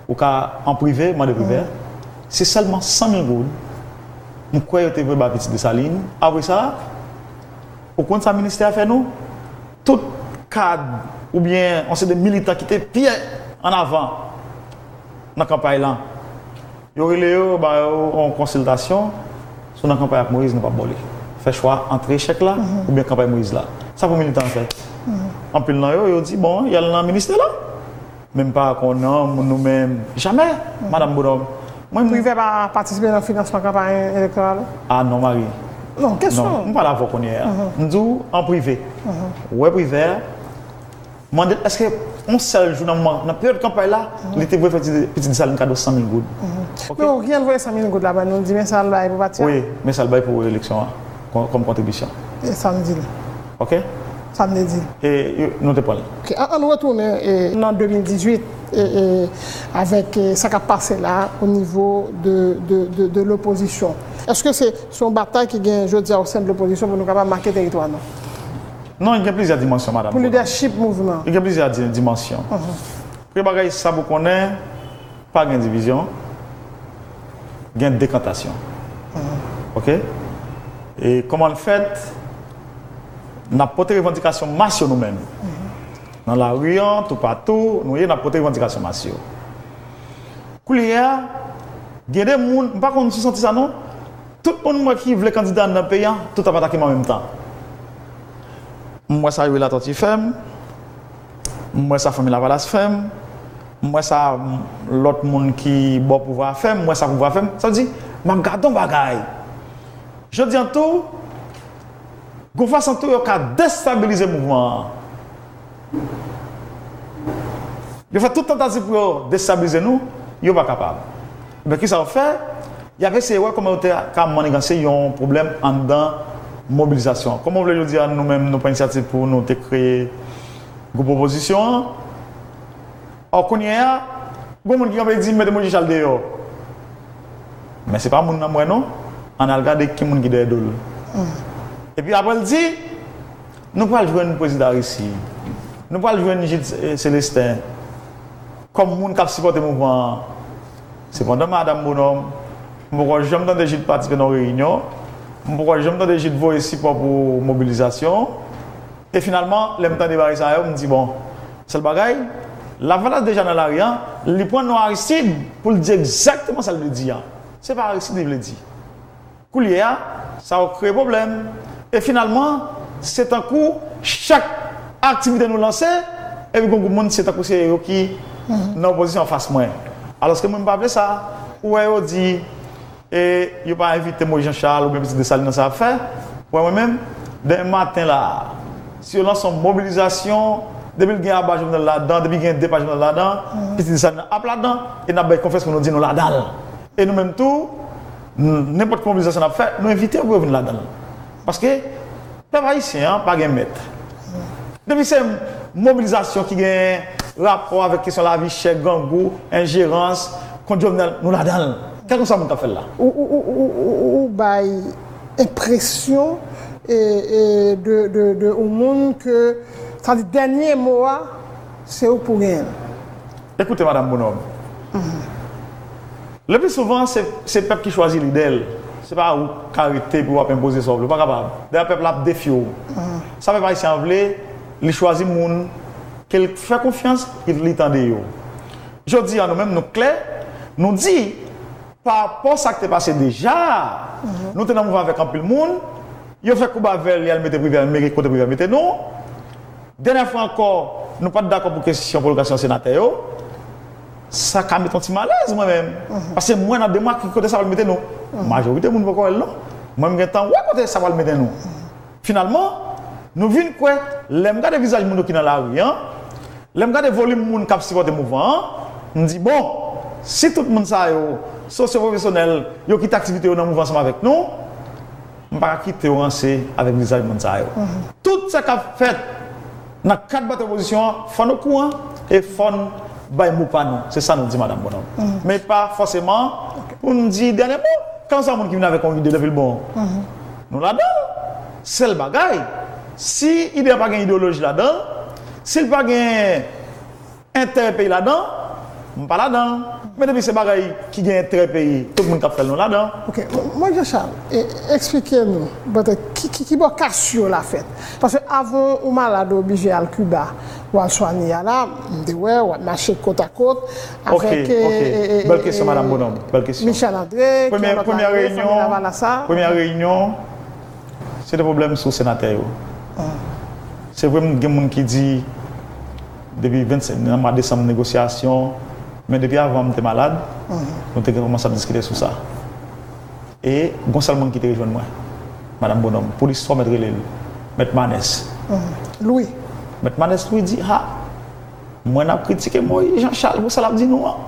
ou ka an prive mande Privè. Se sèlman san mil goud m kwè yo te voye ba pitit Desalin. Apre sa, ou konn sa ministè a fè nou? Tout kad oubyen yon seri de militan ki te byen an avan nan kanpay lan, yo rele yo, ba yo yon konsiltasyon, si w nan kanpay ak Moyiz, nou p ap ba w li. Fè chwa ant echèk la oubyen kanpay Moyiz la. Sa pou militan an fè? Anpil nan yo, yo di, bon, y al nan ministè la. Men m pa konnen moun nou menm. Jamè, Madanm Bonòm. Mwen, m- Privè pa patisipe nan finansman kanpay elektoral ou? Ah non, Marie. Non, kesyon. Non, m pale avè w kounye a. M di w an prive. Ou wè Privè, mande l èske yon sèl jou nan moman, nan peryòd kanpay la, li te voye fè ti, pitit Desalin kado san mil goud. Ok? Men ou ki al voye san mil goud la ban nou, di men sa l bay pou pati a? Wi, men sa l bay pou eleksyon an, kò-, kòm kontribisyon. E sa n di l. Ok? Sa n te di l. E, yo, nou te pran l. Ok, an, ann retounen, e, nan de mil dizuit, e, e, avèk, e, sa k ap pase la o nivo de, de, de, de lopozisyon. Èske se, se yon batay ki gen jodi a o sen de lopozisyon pou nou kapab make teritwa nou? Non, gen plizyè dimansyon, Madanm Bonòm. Pou lidèchip mouvman. Gen plizyè di-, dimansyon. Premye bagay, sa pou konnen, pa gen divizyon, gen dekantasyon. Ok? E kòman l fèt? N ap pote revandikasyon mas yo nou menm. Nan lari an, toupatou, nou ye, n ap pote revandikasyon mas yo. Koulye a, gen de moun, m pa konn si w santi sa non, tout moun m wè ki vle kandida anndan peyi an, tout ap atake m an menm tan. M wè sa Youri Latortue fè m, m wè sa Fanmi Lavalas fè m, m wè sa, m, lòt moun ki bò pouvwa a fè m, m wè sa pouvwa a fè m. Sa vle di, m ap gade yon bagay. Jodi a tou, gon fason tou yo ka destabilize mouvman an. Yo fè tout tantativ pou yo destabilize nou, yo pa kapab. Ebyen, kisa yo fè? Y ap eseye wè kòman yo te ka manniganse yon pwoblèm anndan mobilizasyon an. Kòman w vle jodi a, nou menm, nou pran inisyativ pou nou te kreye gwoup opozisyon an? Ò, kounye a, gon moun ki kanpe di, "Mete Moyiz Jan Chal deyò." Men se pa moun nan m wè non. Ann al gade ki moun ki dèyè do l. Epi apre l di, "Nou pral jwenn prezidan Aristide. Nou pral jwenn Jude, eh, Célestin kòm moun k ap sipòte mouvman an." Sepandan, madanm Bonòm, m poko janm tande Jude patisipe nan yon reyinyon. M poko janm tande Jude voye sipò pou mobilizasyon. E finalman, lè m tande bagay sa yo, m di, "Bon, sèl bagay, Lavalas deja nan lari a, li pran non Aristide pou l di egzakteman sa l vle di a." Se pa Aristide li vle di. Koulye a, sa yo kreye pwoblèm. E finalman, se tankou chak aktivite nou lanse, epi gon gwoup moun, se tankou se yo ki nan opozisyon anfas mwen. Alòske mwen, m pa vle sa. Ou wè yo di, e yo pa envite Moyiz Jan Chal oubyen Pitit Desalin nan sa y ap fè. Ou wè mwen menm, demen maten la, si yo lanse yon mobilizasyon, depi l gen aba Jovenel ladan, depi gen depa Jovenel ladan, Pitit Desalin nan ap ladan, e n ap bay konfyans pou nou di nou ladan l. E nou menm tou, n- nenpòt ki mobilizasyon n ap fè, nou envite yo pou yo vin ladan l. Paske pèp ayisyen an pa gen mèt. Depi se mobilizasyon ki gen rapò avèk kesyon lavi chè, grangou, enjerans kont Jovenel, nou ladan l. Kèlkeswa moun k ap fè l la. Ou, ou, ou, ou, ou, ou bay enpresyon e, e de, de, de yon moun ke, sa di dènye mo a, se ou k pou genyen l. Ekoute, madanm Bonòm. Le pli souvan, se, se pèp ki chwazi lidè l. Se pa ou k ka rete pou w ap enpoze sa w vle. Ou pa kapab. Dayè, pèp la ap defye w. Sa pèp ayisyen an vle, li chwazi moun ke l fè konfyans, li, li tande yo. Jodi a, nou menm, nou klè, nou di, pa rapò sa k te pase deja, nou te nan mouvman avèk anpil moun, yo fè koub avè l, li al mete Privè, mete kote Privè mete nou. Dènyè fwa ankò, nou pa t dakò pou kesyon pwolgasyon senatè yo. Sa ka mete yon ti malèz mwen menm. Paske m wè nan de mwa ki kote sa pral mete nou. Majorite moun poko wè l non. Mwen, m gentan wè kote sa pral mete nou. Finalman, nou vin kwè, lè m gade vizaj moun yo ki nan lari an, lè m gade volim moun k ap sipòte mouvman an, m di, bon, si tout moun sa yo, sosyopwofesyonèl, yo kite aktivite yo nan mouvman ansanm avèk nou, m pa ka kite yo ranse avèk vizaj moun sa yo. Tout sa k ap fèt nan kad batay opozisyon an, fò n okouran e fò n bay mo pa nou. Se sa nou di, madanm Bonòm. Men pa fòseman pou n di dènye mo. Kèlkeswa moun ki vin avèk yon ide depi l bon, nou ladan l. Sèl bagay, si ide a pa gen ideyoloji ladan l, si l pa gen enterè peyi ladan, m pa ladan l. Men depi se bagay ki gen enterè peyi, tout moun k ap fè l, nou ladan. Ok, Moyiz Jan Chal, e, eksplike nou, ki, ki, ki bò kas yo la fèt? Paske avan ou malad, ou oblije al Kiba, ou al swanye a la, m te wè, w ap mache kot a kot avèk, e, e, e, e, Michel André, ki yon lòt la, fanmi Lavalas sa. Premyè reyinyon, se te pwoblèm sou senatè yo. Se vre, m gen moun ki di, depi vennsenk, nan mwa desanm, negosyasyon, men depi avan m te malad, nou te gen kòmanse ap diskite sou sa. E gon sèl moun ki te rejwenn mwen, madanm Bonòm. Pou listwa, mèt rele l Mèt Manès. Louis. Mèt Manès Louis di, ha, mwen n ap kritike Moyiz Jan Chal pou sa l ap di nou an.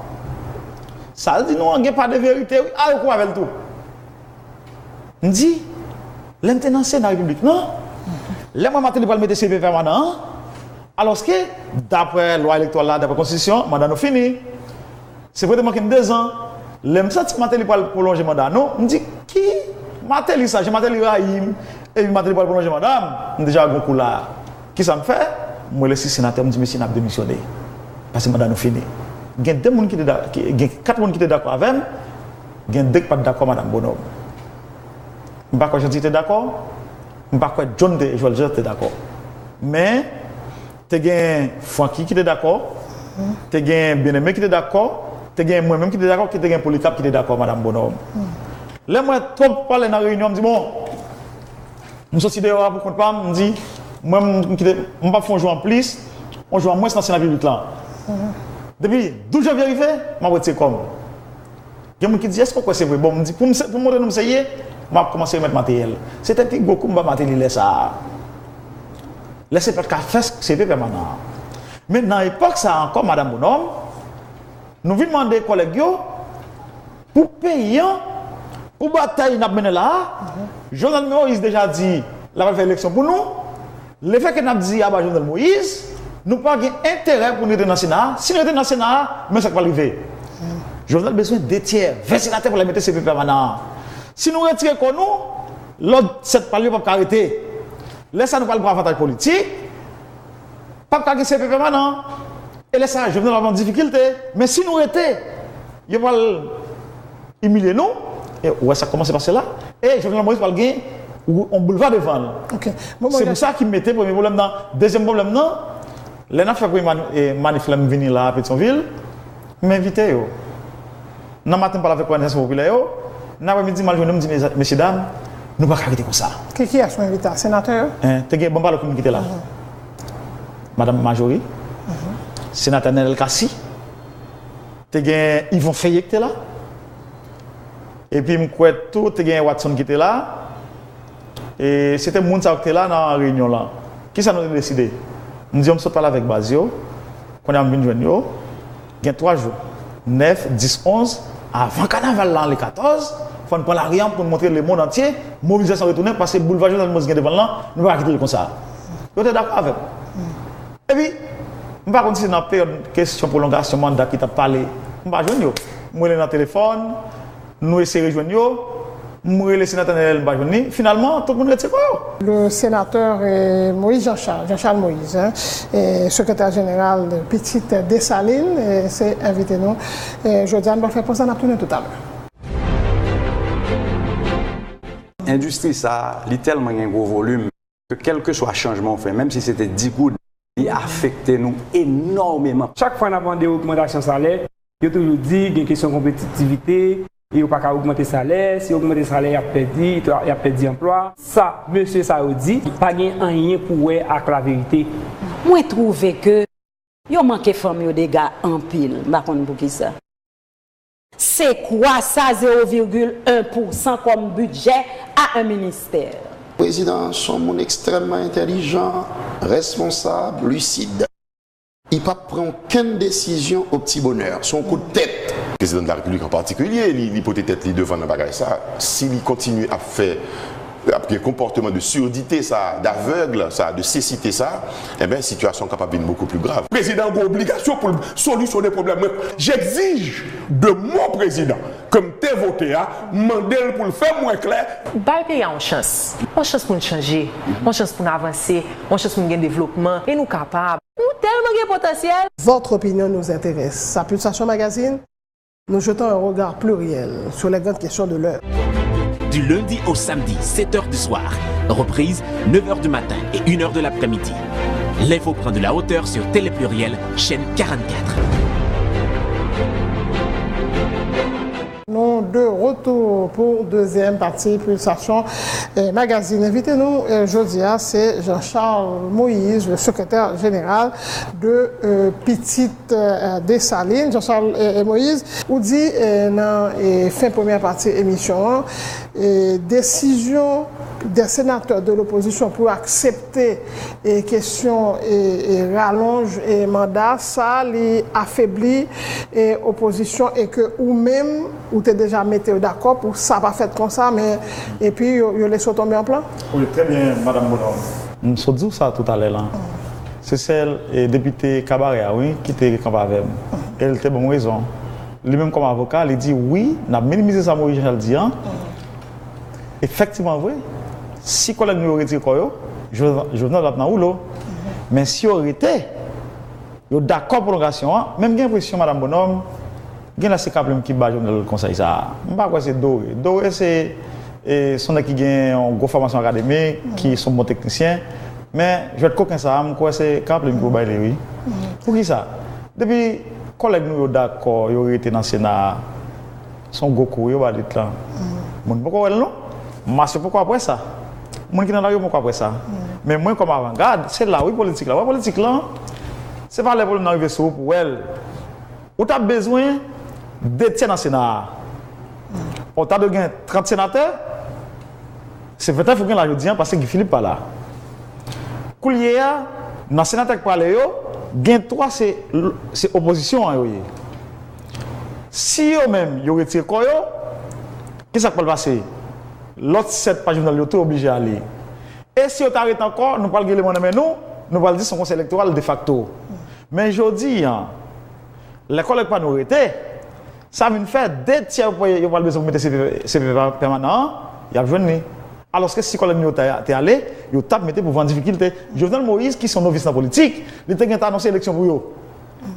Sa l di nou an gen pa de verite, wi. A, yo kou avè l tou. M di, lè m te nan Sena Repiblik lan, lè m wè Martelly pral mete C P pèmanan an, alòske, daprè lwa elektoral la, daprè konstitisyon, manda nou fini. Se vre, te manke m dezan. Lè m santi Martelly pral pwolonje manda nou, m di, ki Martelly sa? Jan Martelly rayi m, epi Martelly pral pwolonje manda m, m deja gon kou la. Kisa m fè? M rele sis senatè, m di, mesye, n ap demisyone. Paske manda nou fini. Gen de moun ki te da-, ki, gen kat moun ki te dakò avè m, gen de k pa t dakò, madanm Bonòm. M pa kwè Jeanty te dakò, m pa kwè John te, Joël Jean te dakò. Men, te gen Francky ki te dakò, te gen Bien-Aimé ki te dakò, te gen mwen menm ki te dakò, ki te gen Polycarpe ki te dakò, madanm Bonòm. Lè m wè twòp pale nan reyinyon, m di, bon, m soti deyò a pou kont pa m, m di, mwen, m kite, m p ap fè yon jou anplis, yon jou anmwens nan Sena Repiblik lan. Depi douz janvye rive, m ap retire kò m. Gen moun ki di, èske w kwè se vre? Bon, m di, pou m se-, pou m montre nou m serye, m ap kòmanse remèt materyèl. Se te pi gwo kou m ba Martelly lè sa a. Lè se pa t ka fè C P pèmanan an. Men nan epòk sa a ankò, madanm Bonòm, nou vin mande kòlèg yo pou peyi an Pou batay n ap mennen la a, Jovenel Moïse deja di l ap al fè eleksyon pou nou. Lefètke n ap di aba Jovenel Moïse, nou pa gen enterè pou n rete nan Sena a. Si n rete nan Sena a, men sa k pral rive. Jovenel bezwen de tyè, ven senatè pou l al mete C P P pèmanan an. Si nou retire kò nou, lòd sèt pal yo p ap ka rete. Lè sa a nou pral pran avantaj politik, p ap ka gen C P P pèmanan. E lè sa a, Jovenel ap nan difikilte. Men si nou rete, yo pral imilye nou. E ou wè sa k kòmanse pase la. E Jovenel Moïse pral gen yon boulva devan l. Se pou sa ki mete premye pwoblèm nan. Dezyèm pwoblèm nan, lè n ap fè premye mani- e manif la, m vini la a Petyonvil, m envite yo. Nan maten, m pale avèk òganizasyon popilè yo. Nan aprèmidi, m al jwenn yo, m di, "Mezanmi, mesyedam, nou pa ka rete konsa." Ki kiyès ou envite a? Senatè yo? Te gen, bon, m pale ak moun ki te la. Madanm Majorie, senatè Nenel Cassy, te gen Yvon Fayet ki te la. Epi m kwè tou, te gen Watson ki te la. E se te moun sa yo ki te la nan reyinyon lan. Kisa nou te deside? M di yo m sot pale avèk baz yo. Kounye a m vin jwenn yo. Gen twa jou, nèf, dis, onz, avan kanaval la, le katòz, fò n pran lari a pou n montre lemonn antye mobilizasyon retounen, paske boulva Jovenel Moïse gen devan l lan, nou pa ka kite l konsa. Yo te dakò avè m. Epi, m pa konn si se nan peryòd kesyon pwolongasyon manda ki t ap pale, m pa jwenn yo. M rele nan telefòn, nou eseye rejwenn yo, m rele senatè Nenel, m pa jwenn li. Finalman, tout moun retire kò yo. Le sénateur, eh, Moïse Jean-Charles, Jean-Charles Moïse, hein, eh, secrétaire général de Petite Dessalines, eh, se envite nou. Eh, jodi a, nou pral fè poz la, n ap tounen toutalè. Endistri sa, li tèlman gen gwo volim ke kèlkeswa chanjman w fè, menm si se te dis goud, li afekte nou enòmeman. Chak fwa n ap mande ogmantasyon salè, yo toujou di gen kesyon konpetitivite, e yo pa ka ogmante salè, si yo ogmante salè, y ap pèdi, y ap pèdi anplwa. Sa mesye sa yo di, pa gen anyen pou wè ak laverite. Mwen twouve ke yo manke fanm yo dega anpil, m pa konn poukisa. Se kwa sa zewo vigil en pousan kòm bidjè a en ministè? Prezidan an se yon moun ekstrèmman entèlijan, responsab, lisid. Li p ap pran okenn desizyon o pti bonè. Se yon kout tèt. Prezidan de la Repiblik an patikilye, li, li pote tèt li devan nan bagay sa. Si li kontinye ap fè, ap gen konpòteman de surdité sa, d'aveugle sa, de cécité sa, enben, sitiyasyon an kapab vin beaucoup plus grave. Prezidan an gen obligasyon pou l solisyone pwoblèm mwen. J'exige de mon président ke m te vote a, m mande l pou l fè m wè klè. Bay peyi a yon chans. Yon chans pou n chanje. Yon chans pou n avanse. Yon chans pou n gen devlopman. E nou kapab. Nou tèlman gen potansyèl. Votre opinion nous intéresse. Sa Pulsasyon Magazine, nous jetons un regard pluriel sur les grandes questions de l'heure. Du lundi au samedi, sept heures du soir. Reprise, neuf heures du matin et une heure de l'après-midi. L'info prend de la hauteur sur Télé Pluriel, chaîne quarante-quatre. Nou de retour pou dezyèm pati Pulsasyon, eh, Magazine. Envite nou, eh, jodi a, se Jean-Charles Moïse, le secrétaire général de, eh, Petite, eh, Dessalines. Jean-Charles, eh, eh, Moïse, ou di, eh, nan, eh, fen premyè pati emisyon an, eh, desizyon des sénateurs de l'opposition pou aksepte e kesyon, e, e ralonj, e manda sa, li afebli, e opozisyon, e ke ou menm, ou te deja mete yo dakò pou sa pa fèt konsa, men epi yo, yo lese w tonbe an plan? Wi, trè byen, Madanm Bonòm. M sot di w sa toutalè la. Se sèl, e, depite Kabarè a, wi, ki te kanpe avè m. E l te ban m rezon. Li menm kòm avoka, li di, wi, n ap minimize sa Moïse Jean Charles di an. Efektivman vre, si kòlèg nou yo retire kò yo, Jovenel, Jovenel ap nan woulo. Men si yo rete, yo dakò pwolongasyon an, men m gen enpresyon, Madanm Bonòm, genlè se Kaplim ki ba Jovenel konsèy sa a. M pa kwè se Doré. Doré se, e, se yon nèg ki gen yon gwo fòmasyon akademik, ki se yon bon teknisyen. Men jwèt koken sa a, m kwè se Kaplim ki pou bay li, wi. Poukisa? Depi kòlèg nou yo dakò, yo rete nan Sena a, se yon gwo kou yo ba lit lan. Moun poko wè l non. Mas yo poko ap wè sa. Moun ki nan lari yo poko ap wè sa. Men mwen kòm avangad, se la wi politik la. Wè politik lan, se pa lè pwoblèm nan rive sou ou pou wè l. Ou t ap bezwen de tyè nan Sena a. Ou ta dwe gen trant senatè, se vennèf ou gen la jodi a, paske Guy Philippe pa la. Koulye a, nan senatè k prale yo, gen twa se, se opozisyon an yo ye. Si yo menm, yo retire kò yo, Kisa k pral pase? Lòt sèt pa Jovenel yo tou oblije ale. E si yo ta ret ankò, nou pral gen eleman nan men nou, nou pral di se yon konsèy elektoral defakto. Men jodi a, lè kòlèg pa nou rete, sa vin fè de tyè yo pral bezwen pou mete C P P, C P P pèmanan an, y ap jwenn li. Alòske si kòlèg nou yo ta, te ale, yo t ap mete pouvwa an difikilte. Jovenel Moïse, ki se yon novis nan politik, li te gentan anonse eleksyon pou yo.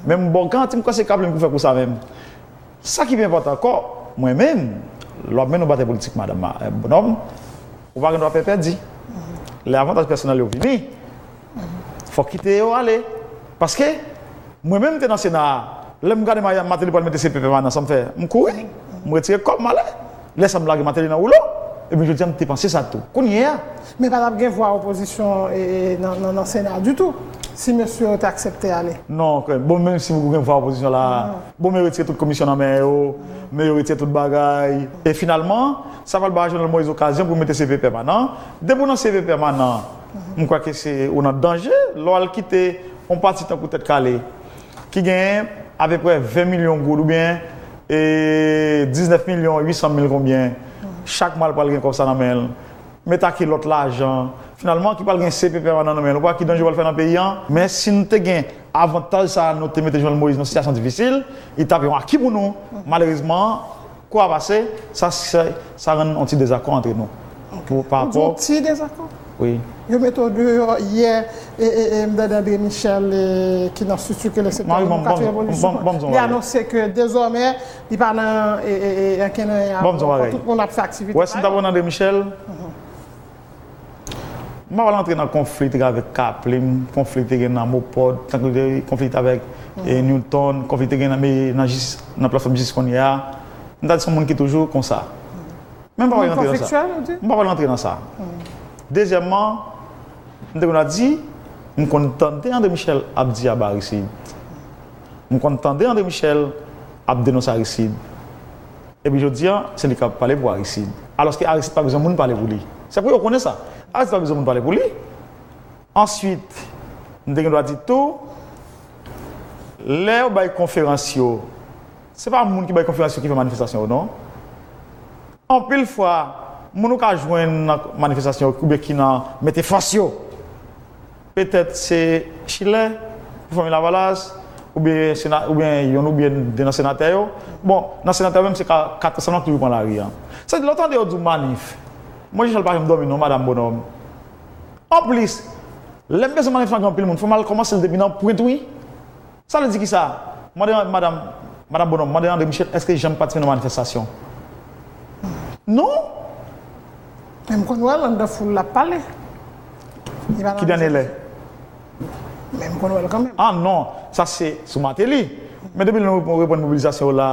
Men m ba w garanti, m kwè se Kaplim ki fè kou sa menm. Sa ki pi enpòtan ankò, mwen menm, lè w ap mennen yon batay politik, madanm, eh, bonòm, ou pa gen dwa pè pèdi. Lè avantaj pèsonèl yo vini, fòk kite yo ale. Paske, mwen menm, m te nan Sena a, lè m gade Maya-, Martelly pral mete C P P pèmanan, sa m fè, m kouri, m retire kò m, m ale. Lè sa m lage Martelly nan woulo, epi jodi a, m te panse sa tou. Kounye a, Men pa t ap gen vwa opozisyon e, e, nan, nan, nan Sena ditou, si mesye yo te aksepte ale. Non, bon, menm si gen vwa opozisyon la, bon, men yo retire tout komisyon nan men yo, men yo retire tout bagay. E finalman, sa pral ba Jovenel Moïse okazyon pou mete C P P pèmanan. Depi w nan C P P pèmanan, m kwè ke se ou nan danje, lè w al kite yon pati tankou Tèt Kale, ki genyen apeprè ven milyon goud oubyen, e, diznèf milyon uit san mil konbyen, chak mwa l pral gen kòb sa nan men l. Met ak lòt lajan, finalman, ki pral gen C P P pèmanan nan men l. Ou pa ki danje w pral fè nan peyi a? Men si n te gen avantaj sa a, nou te mete Jovenel Moïse nan sitiyasyon difisil, li t ap yon aki pou nou. Malerezman, kou a pase, sa, sa, sa rann yon ti dezakò antre nou. Pou, pa rapò. Yon ti dezakò? Wi. Yo mete w deyò yè, e, e, e, m tande André Michel, e, ki nan Structure Secteur Démocratique et Révolution, li anonse ke dezòmè, li pa nan, e, e, e, ankenn anyen a, tout moun ap fè aktivite pa yo. Wè, si m ta pran André Michel, m pa pral antre nan konfli te gen avèk Kaplim, konfli te gen nan Mopod, tankou te konfli te avèk, e, Newton, konfli te gen nan, nan jis, nan platfòm jis kounye a. M ta di se yon moun ki toujou konsa. Men m pa pral rantre nan sa. Moun konfliktyèl, ou di? M pa pral rantre nan sa. Dezyèmman, m te konn ap di, m konn tande André Michel ap di aba Aristide. M konn tande André Michel ap denonse Aristide. Epi jodi a, se li k ap pale pou Aristide. Alòske Aristide pa bezwen moun pale pou li. Se pou yo konnen sa. Aristide pa bezwen moun pale pou li. Answit, m te gen dwa di tou, lè yo bay konferans yo, se pa moun ki bay konferans yo ki fè manifestasyon yo, non. Anpil fwa, moun ou ka jwenn nan manifestasyon yo oubyen ki nan mete fòs yo, petèt se Chilè, pou Fanmi Lavalas, oubyen sena-, oubyen yonn oubyen de nan senatè yo. Bon, nan senatè yo menm, se ka, kat sèlman ki toujou pran lari a. Sa di, lè w tande yo di w manif, mwen, Jean Charles pa janm dòmi non, madanm bonòm. Anplis, lè m bezwen manif lan gen anpil moun, fò m al kòmanse l depi nan pwent, wi. Sa vle di kisa? Mande madanm, madanm bonòm, mande André Michel, èske l janm patisipe nan manifestasyon? Non. Men m konn wè l anndan foul l ap pale. Ki dènye lè? Men m konn wè l kanmenm. Ah non, sa se sou Martelly. Men depi nou reprann mobilizasyon yo la,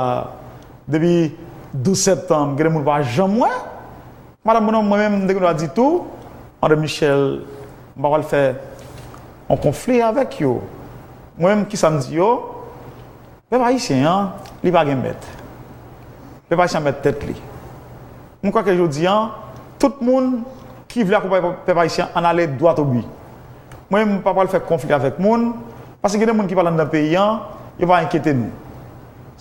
depi douz septanm, gen de moun pa janm wè. Madanm bonòm, mwen menm, m te gen dwa di tou, André Michel, m pa pral fè yon konfli avèk yo. Mwen menm, kisa m di yo? Pèp ayisyen an, li pa gen mèt. Pèp ayisyen an mèt tèt li. M kwè ke jodi a, tout moun ki vle akonpaye pèp ayisyen an, ann ale dwat o bi. Mwen menm, m pa pral fè konfli avèk moun, paske gen de moun ki pale anndan peyi a, yo pa enkyete nou.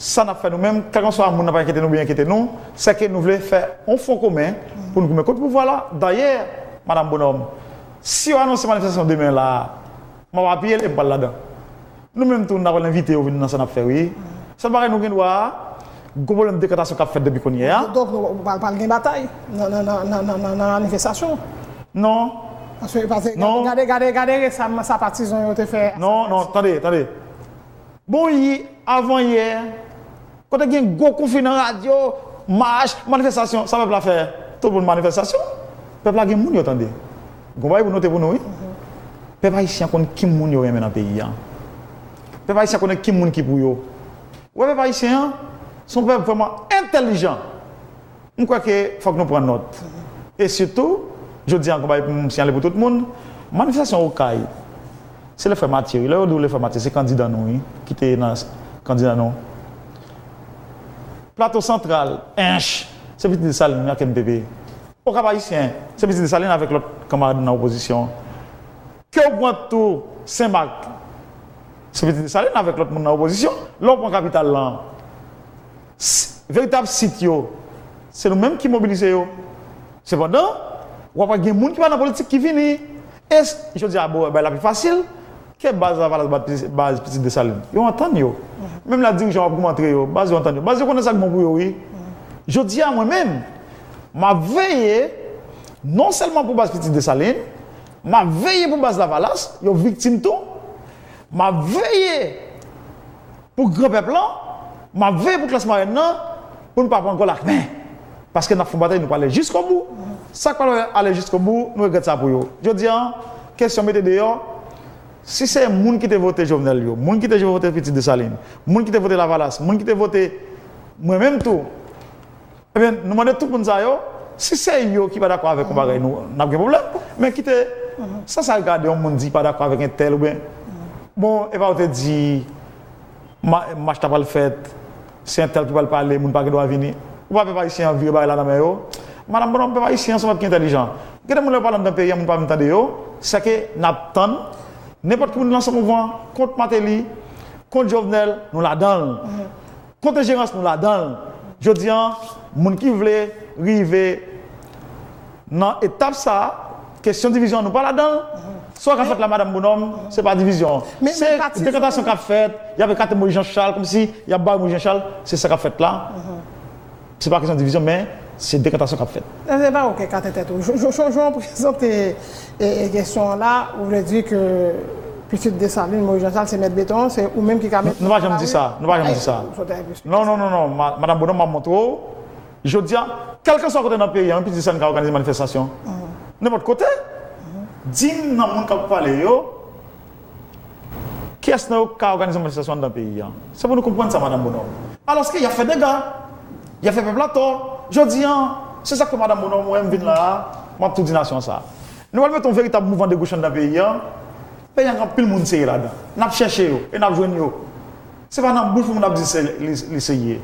Sa n ap fè nou menm, kèlkanswa moun nan pa enkyete nou oubyen enkyete nou, se ke nou vle fè yon fwon komen pou nou goumen kont pouvwa la. Dayè, madanm bonòm, si yo anonse manifestasyon demen la, m ap apiye l e m pral ladan. Nou menm tou, n ap pral envite yo vin nan sa n ap fè, wi. Sèl bagay nou gen dwa a, gwo pwoblèm dekantasyon k ap fèt depi kounye a. Donk, nou pral, pral gen batay nan, nan, nan manifestasyon? Non. Paske, paske, non. Gade, gade, gade, gade resaman sa patizan yo te fè. Non, non, tande, tande. Bon, yi, avan yè, kote gen gwo konfli nan radyo, mach, manifestasyon, sa pèp la fè? Tout moun manifestasyon. Pèp la gen moun yo tande. Gon bagay pou note pou nou, wi. Pèp ayisyen an konn ki moun yo renmen nan peyi a. Pèp ayisyen an konnen ki moun ki pou yo. Ou wè pèp ayisyen an, se yon pèp vrèman entèlijan. M kwè ke fòk nou pran nòt. E sitou, jodi a, konpayi pou m siyale pou tout moun, manifestasyon Okay, se lè frè Matye, wi. Lè yo di w lè frè Matye, se kandida nou, wi, ki te nan kandida nou. Plato Santral, ench, se pitit Desalin, wi, ak M P P. Okap Ayisyen, se pitit Desalin avèk lòt kanmarad nan opozisyon. Ke w pran tou Senmak, se pitit Desalin avèk lòt moun nan opozisyon. Lè w pran kapital lan, s-, veritab sit yo, Se nou menm ki mobilize yo. Sepandan, w ap wè gen moun ki pa nan politik ki vini. E s- jodi a, bon, bay la pi fasil ke baz Lavalas, baz, baz Pitit Desalin. Yo antann yo. Menm la dirijan w ap goumen antre yo, baz yo antann yo. Baz yo konnen sa k bon pou yo, wi. Jodi a, mwen menm, m ap veye non sèlman pou baz Pitit Desalin, m ap veye pou baz Lavalas, yo viktim tou. M ap veye pou gran pèp lan, m ap veye pou klas mwayèn nan, pou n pa pran gòl ak men. Paske n ap fè batay, nou prale jiskobou. Sa k pral ale jiskobou, nou regrèt sa pou yo. Jodi a, kesyon mete deyò, si se moun ki te vote Jovenel yo, moun ki te vote Pitit Desalin, moun ki te vote Lavalas, moun ki te vote mwen menm tou, ebyen, nou mande tout moun sa yo, si se yo ki pa dakò avèk yon bagay, nou, n ap gen pwoblèm. Men kite, sa, sa regade yon moun di pa dakò avèk entèl oubyen, bon, e pa ou te di, ma- mach la pral fèt, se entèl ki pral pale, moun pa gen dwa vini. Ou pa pèp ayisyen an vire bagay la nan men yo. Madanm Bonòm, pèp ayisyen an se yon pèp ki entèlijan. Gen de moun lè yo pale anndan peyi an, moun pa vin tande yo. Sèke n ap tann nenpòt ki moun lanse mouvman kont Martelly, kont Jovenel, nou ladan l. Kont enjerans, nou ladan l. Jodi a, moun ki vle rive nan etap sa a, kesyon divizyon an, nou pa ladan l. Sa k ap fèt la, Madanm Bonòm, se pa divizyon. Se dekantasyon k ap fèt, y ap ekate Moyiz Janchal, kòmsi y ap bare Moyiz Janchal, se sa k ap fèt la. Se pa kesyon divizyon, men se dekantasyon k ap fèt. Se pa ou k ekate tèt ou. Jan w prezante e, e kesyon an la, ou vle di ke Pitit Desalin, Moyiz Janchal, se mèt beton an, se ou menm ki ka met... Nou pa janm di sa, nou pa janm di sa. Non, non, non, non, ma- Madanm Bonòm, m ap montre w. Jodi a, kèlkeswa kote nan peyi an, Pitit Desalin ka òganize manifestasyon. Nenpòt kote, di m nan moun k ap pale yo, kiyès nan yo ka òganize manifestasyon anndan peyi an? Se pou nou konprann sa, Madanm Bonòm. Alòske y ap fè dega, y ap fè pèp la tò. Jodi a, se sa k fè Madanm Bonòm, ou wè m vin la a, m ap tou di nasyon an sa. Nou pral mete yon veritab mouvman de goch anndan peyi an. Peyi an gen anpil moun serye ladan. N ap chèche yo e n ap jwenn yo. Se pa nan bouch moun ap di se li, li serye.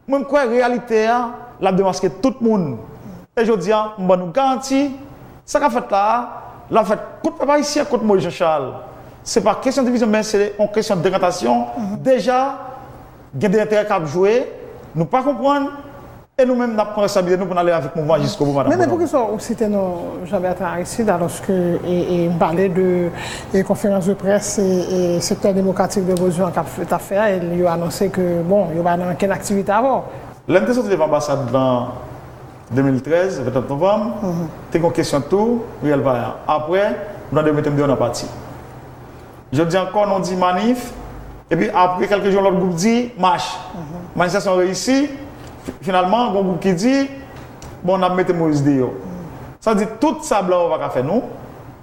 Mwen, m kwè reyalite a, l ap demaske tout moun. E jodi a, m ban nou garanti, sa k ap fèt la a, l ap fèt kont pèp ayisyen, kont Moyiz Janchal. Se pa kesyon divizyon, men se yon kesyon dekantasyon. Deja, gen de enterè k ap jwe, nou pa konprann, e nou menm, n ap pran responsablite nou pou n ale avèk mouvman an jiskobou, Madanm Bonòm. Men, men poukisa ou site non Jean Bertrand Aristide, alòske e, e, m pale de e, konferans de près e, e, sektè demokratik de Gozyan k ap fè, t ap fè a, e yo anonse ke, bon, yo pa nan okenn aktivite avè w. Lè m te soti devan anbasad lan de mil trèz, venntrant novanm, te gen yon kesyon tou, Riyèl Vayan. Apre, nou tande yo mete m deyò nan pati. Jodi ankò, nou di manif, epi apre kèlke jou, yon lòt gwoup di mach. Manifestasyon reyisi, fi- finalman, gen yon gwoup ki di, bon, n ap mete Moyiz deyò. Sa vle di, tout sa blan yo pa ka fè nou,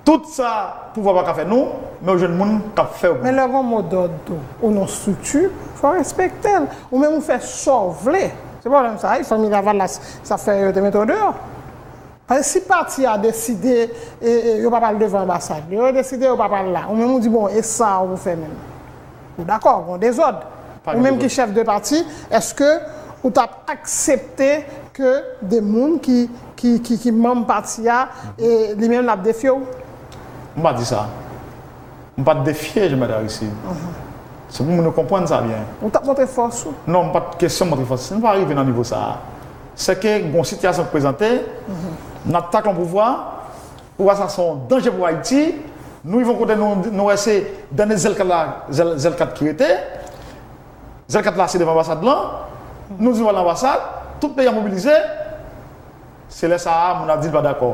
tout sa pouvwa pa ka fè nou, men yo jwenn moun k ap fè yo pou nou. Men lè gen yon mo dòd tou, ou nan yon estrikti, fò w respekte l. Ou menm ou fè sa w vle. Se pwoblèm sa a, wi, fanmi Lavalas, sa fè yo te mete w deyò. Paske si pati a deside, e, e, yo pa pral devan anbasad, yo deside yo pa pral la, ou menm ou di, bon, e sa a ou pou fè menm? Ou dakò, gen dezòd. Ou menm ki chèf de pati, èske ou t ap aksepte ke de moun ki, ki, ki, ki manm pati a, e li menm l ap defye w? M pa di sa. M pa t defye Jean Bertrand Aristide. Se pou moun yo konprann sa byen. Ou t ap montre fòs ou? Non, m pa t kesyon montre fòs. Nou pa rive nan nivo sa a. Se ke gen yon sitiyasyon k prezante, n ap take yon pouvwa, pouvwa sa se yon danje pou Ayiti. Nou rive yon kote, nou, nou wè se dènye zèl kat la, zèl, zèl kat ki rete. Zèl kat la se devan anbasad lan. Nou di nou al nan anbasad, tout peyi a mobilize. Se lè sa a, moun ap di l pa dakò.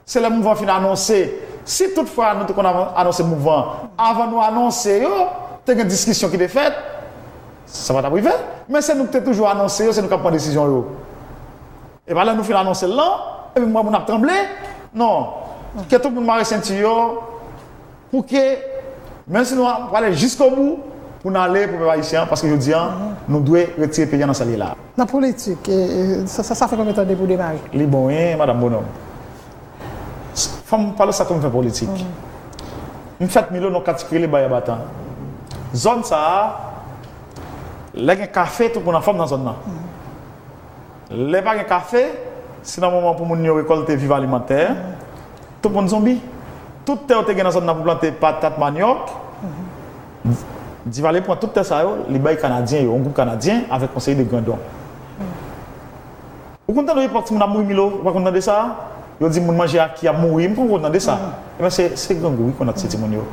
Se lè mouvman fin anonse. Si toutfwa nou te konn avan- anonse mouvman, avan nou anonse yo, te gen diskisyon ki te fèt, sa pa t ap rive. Men se nou ki te toujou anonse yo, se nou k ap pran desizyon yo. E pa lè nou fin anonse l lan, epi m wè moun ap tranble. Non. Ke tout moun mare senti yo, pou ke, menm si nou prale jiskobou, pou n ale pou pèp ayisyen an, paske jodi a, nou dwe retire peyi a nan sa l ye la. Nan politik, e, e, sa, sa, sa fè konbyen tan depi w demare? Li bon, wi, Madanm Bonòm. Fò m pale sa tou m fè politik. M fèt Milo nan kati ki rele Bayabatan. Zòn sa a, lè gen kafe, tout moun anfòm nan zòn nan. Lè pa gen kafe, se nan moman pou moun yo rekòlte viv alimantè. Tout moun zonbi. Tout tè yo te gen nan zòn nan pou plante patat, manyòk. Divalye pran tout tè sa yo, li bay Kanadyen yo, yon gwoup Kanadyen avèk yon seri de grandon. Ou konn tande epòk timoun ap mouri Milo, ou pa konn tande sa? Yo di moun manje aki ap mouri, m pa konn tande sa. Ebyen se, se grangou wi konn ap tiye timoun yo.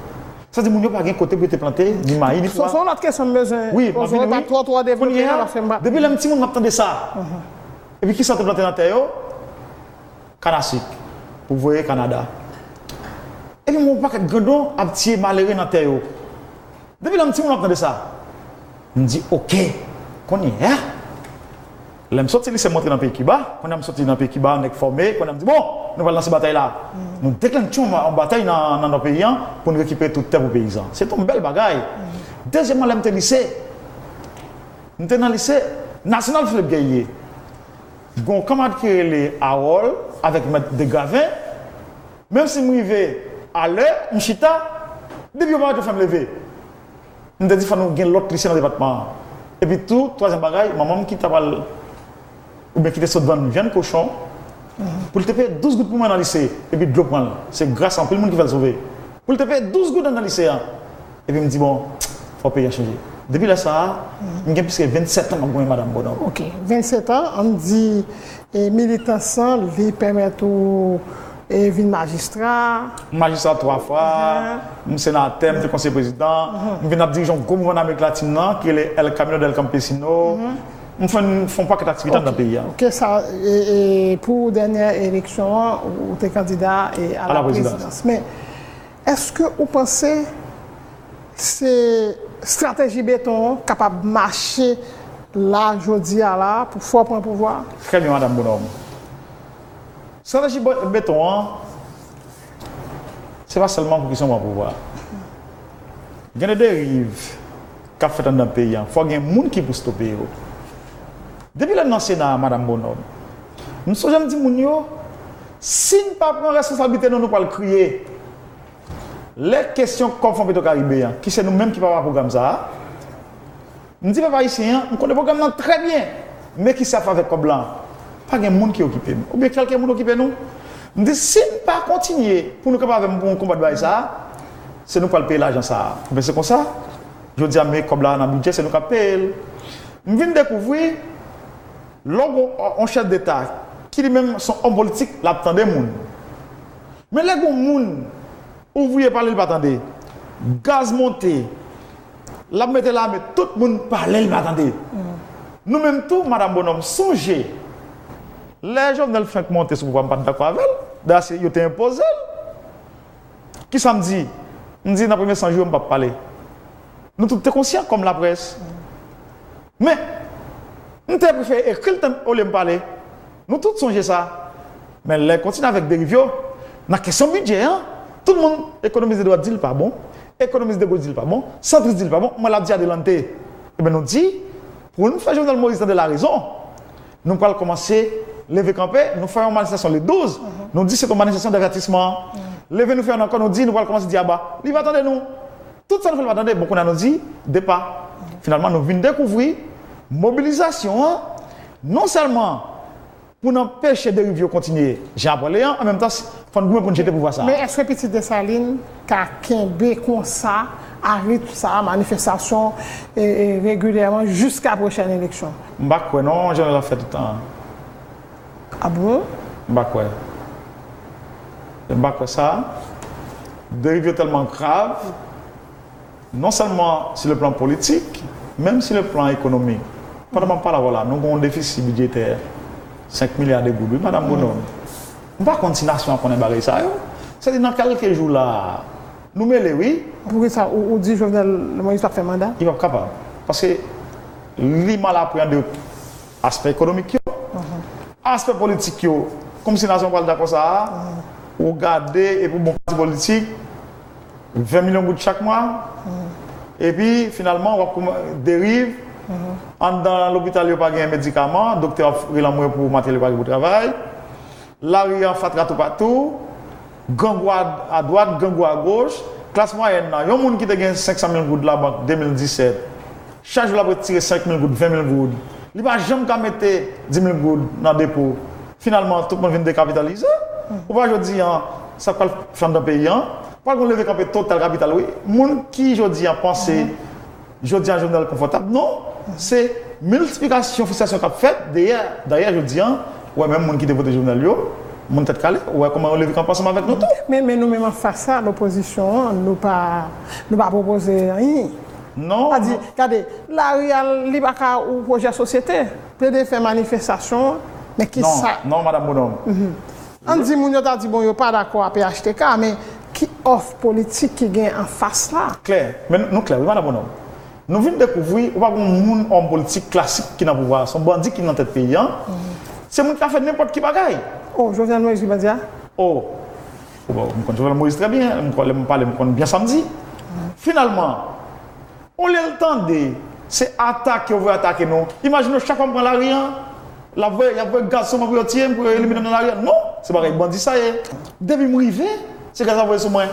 Sa di moun yo pa gen kote pou yo te plante, ni mayi, ni pwa. Se yon lòt kesyon m bezwen poze w, pa twò twò devlope a, paske m pa. Depi lè m timoun m ap tande sa. Epi kisa yo te plante nan tè yo? Kanasik, pou voye Kanada. Epi m wè yon pakèt grandon ap tiye malere nan tè yo. Depi lè m timoun m ap tande sa. M di, oke, kounye a, lè m soti lise m rantre nan peyi Kiba, kounye a m soti nan peyi Kiba, nèg fòme, kounye a m di, bon, nou pral lanse batay la. Nou deklantche yon, yon batay nan, nan nò peyi an pou n rekipere tout tè pou peyizan. Se te yon bèl bagay. Dezyèmman, lè m te lise, m te nan lise Nasyonal Philippe Guerrier. Gen yon kanmarad ki rele Harold avèk mèt Degraven. Menm si m rive alè, m chita, depi yo pa ret yo fè m leve. M te di fò nou gen lòt lise nan depatman an. Epi tou, twazyèm bagay, manman m ki ta pral, oubyen ki te sot vann vyann kochon, pou l te peye douz goud pou mwen nan lise, epi dlo pran l. Se gras a anpil moun ki fè l sove. Pou l te peye douz goud anndan lise a. Epi m di, bon, fò peyi a chanje. Depi lè sa a, m gen plis ke vennsèt an m ap goumen Madanm Bonòm. Ok, vennsèt an, ann di, e militans lan, li pèmèt ou e vin majistra. M majistra twa fwa, m senatè, m te konseye prezidan, m vin ap dirije yon gwo mouvman nan Amerik Latin nan, ki rele El Camino del Campesino. M fè, m fè yon pakèt aktivite anndan peyi a. Ok, sa, e, e pou dènyè eleksyon an, ou te kandida e a la prezidans. Men, èske ou panse se estrateji beton an kapab mache la, jodi a la, pou fè w pran pouvwa a? Trè byen, Madanm Bonòm. Estrateji be-, beton an, se pa sèlman pou kesyon pran pouvwa a. Gen de deriv k ap fèt anndan peyi a. Fò gen moun ki pou stope yo. Depi lè m nan Sena a, Madanm Bonòm, m sonje m di moun yo, si n pa pran responsablite nou, nou pral kriye. Lè kesyon kòb Fon Petro Karibe an, ki se nou menm ki papa pwogram sa a, m di pèp ayisyen an, m konnen pwogram nan trè byen, men kisa y ap fè avèk kòb lan? Pa gen moun ki okipe m, oubyen kèlke moun okipe nou. M di, si n pa kontinye pou nou kanpe avè m pou nou konbat bagay sa a, se nou k pral peye lajan sa a. Oubyen se konsa, jodi a, men kòb la nan bidjè, se nou k ap peye l. M vin dekouvri, lè w gen yon chèf deta ki li menm se yon òm politik, l ap tande moun. Men lè gen yon moun, ouvriye pale, li pa tande. Gaz monte, l ap mete lame, tout moun pale, li pa tande. Nou menm tou, Madanm Bonòm, sonje, lè Jovenel fenk monte sou pouvwa, m pa t dakò avè l. Dayè, se yo te enpoze l. Kisa m di? M di, nan premye san jou yo, m p ap pale. Nou tout te konsyan kòm laprès. Men, m te prefere ekri l tan olye m pale. Nou tout sonje sa. Men lè l kontinye avèk deriv yo, nan kesyon bidjè an, tout moun, ekonomis de dwat di l pa bon, ekonomis de goch di l pa bon, santris di l pa bon, mwen l ap di adelante. Ebyen nou di, pou n fè Jovenel Moïse tande larezon, nou pral kòmanse leve kanpe, nou fè yon manifestasyon le douz, nou di se yon manifestasyon davètisman. Leve nou fè yon ankò, nou di nou pral kòmanse di aba. Li pa tande nou. Tout sa nou fè l pa tande, bon, kounye a nou di, depa. Finalman, nou vin dekouvri mobilizasyon an, non sèlman pou n anpeche deriv yo kontinye jan ap ale an, an menm tan, fò n goumen pou n jete pouvwa sa a. Men èske Pitit Desalin ka kenbe konsa, a ritm sa a, manifestasyon, e, e, regilyèman jiska pwochèn eleksyon? M pa kwè non, jan l ap fè tout tan an. A bon? M pa kwè. M pa kwè sa. Deriv yo tèlman grav, non sèlman sur le plan politik, menm sur le plan ekonomik. Pandan m ap pale avè w la, nou gen yon defisi bidjetè senk milya de goud, wi, Madanm Bonòm. M pa konn si nasyon an konnen bagay sa yo. Sètadi nan kèlke jou la, nou mele, wi. Poukisa ou, ou di Jovenel Moïse p ap fè manda? Li p ap kapab. Paske li mal apreyande aspè ekonomik yo, aspè politik yo. Kòmsi nasyon an pral dakò sa a, ou gade, epi bon pati politik, ven milyon goud chak mwa. Epi, finalman, w ap kouman-, deriv. Anndan lopital yo pa gen medikaman, doktè ap rele anmwe pou materyèl yo pa gen pou travay. Lari an fatra toupatou. Grangou a, a dwat, grangou a goch. Klas mwayèn nan, yon moun ki te gen senk san mil goud labank de mil disèt, chak jou l ap retire senk mil goud, ven mil goud. Li pa janm ka mete dis mil goud nan depo. Finalman, tout moun vin dekapitalize. Ou pa jodi an, sa k pral fè anndan peyi an, pral gon leve kanpe total kapital, wi. Moun ki jodi an panse, jodi an Jovenel konfòtab, non. Se miltiplikasyon fristrasyon k ap fèt dèyè, dèyè jodi an, Ou wè menm moun ki te vote Jovenel yo, moun tèt kale, ou wè kòman yo leve kanpe ansanm avèk nou tou. Men, men nou menm anfas la, lopozisyon an, nou pa, nou pa pwopoze anyen. Non. Sa di, gade, lari a, li pa ka yon pwojè sosyete. Plede fè manifestasyon, men ki sa? Non, non, Madanm Bonòm. Ann di moun yo ta di, bon, yo pa dakò a P H T K, men ki òf politik ki gen anfas la? Klè, men nou klè, wi, Madanm Bonòm. Nou vin dekouvri, ou pa gen moun, òm politik klasik ki nan pouvwa a, se yon bandi ki nan tèt peyi a. Se moun ki ka fè nenpòt ki bagay. Oh, Jovenel Moïse ki bandi a? Oh, ou bon, m konn Jovenel Moïse trè byen, m konn, lè m pale, m konn byen sa m di. Finalman, olye l tande, se atake yo voye atake nou. Imajine w, chak fwa m pran lari a, l ap voye, y ap voye gaz sou mwen pou yo tiye m, pou yo elimine m nan lari a. Non, se bagay bandi sa ye. Depi m rive, se gaz ap voye sou mwen.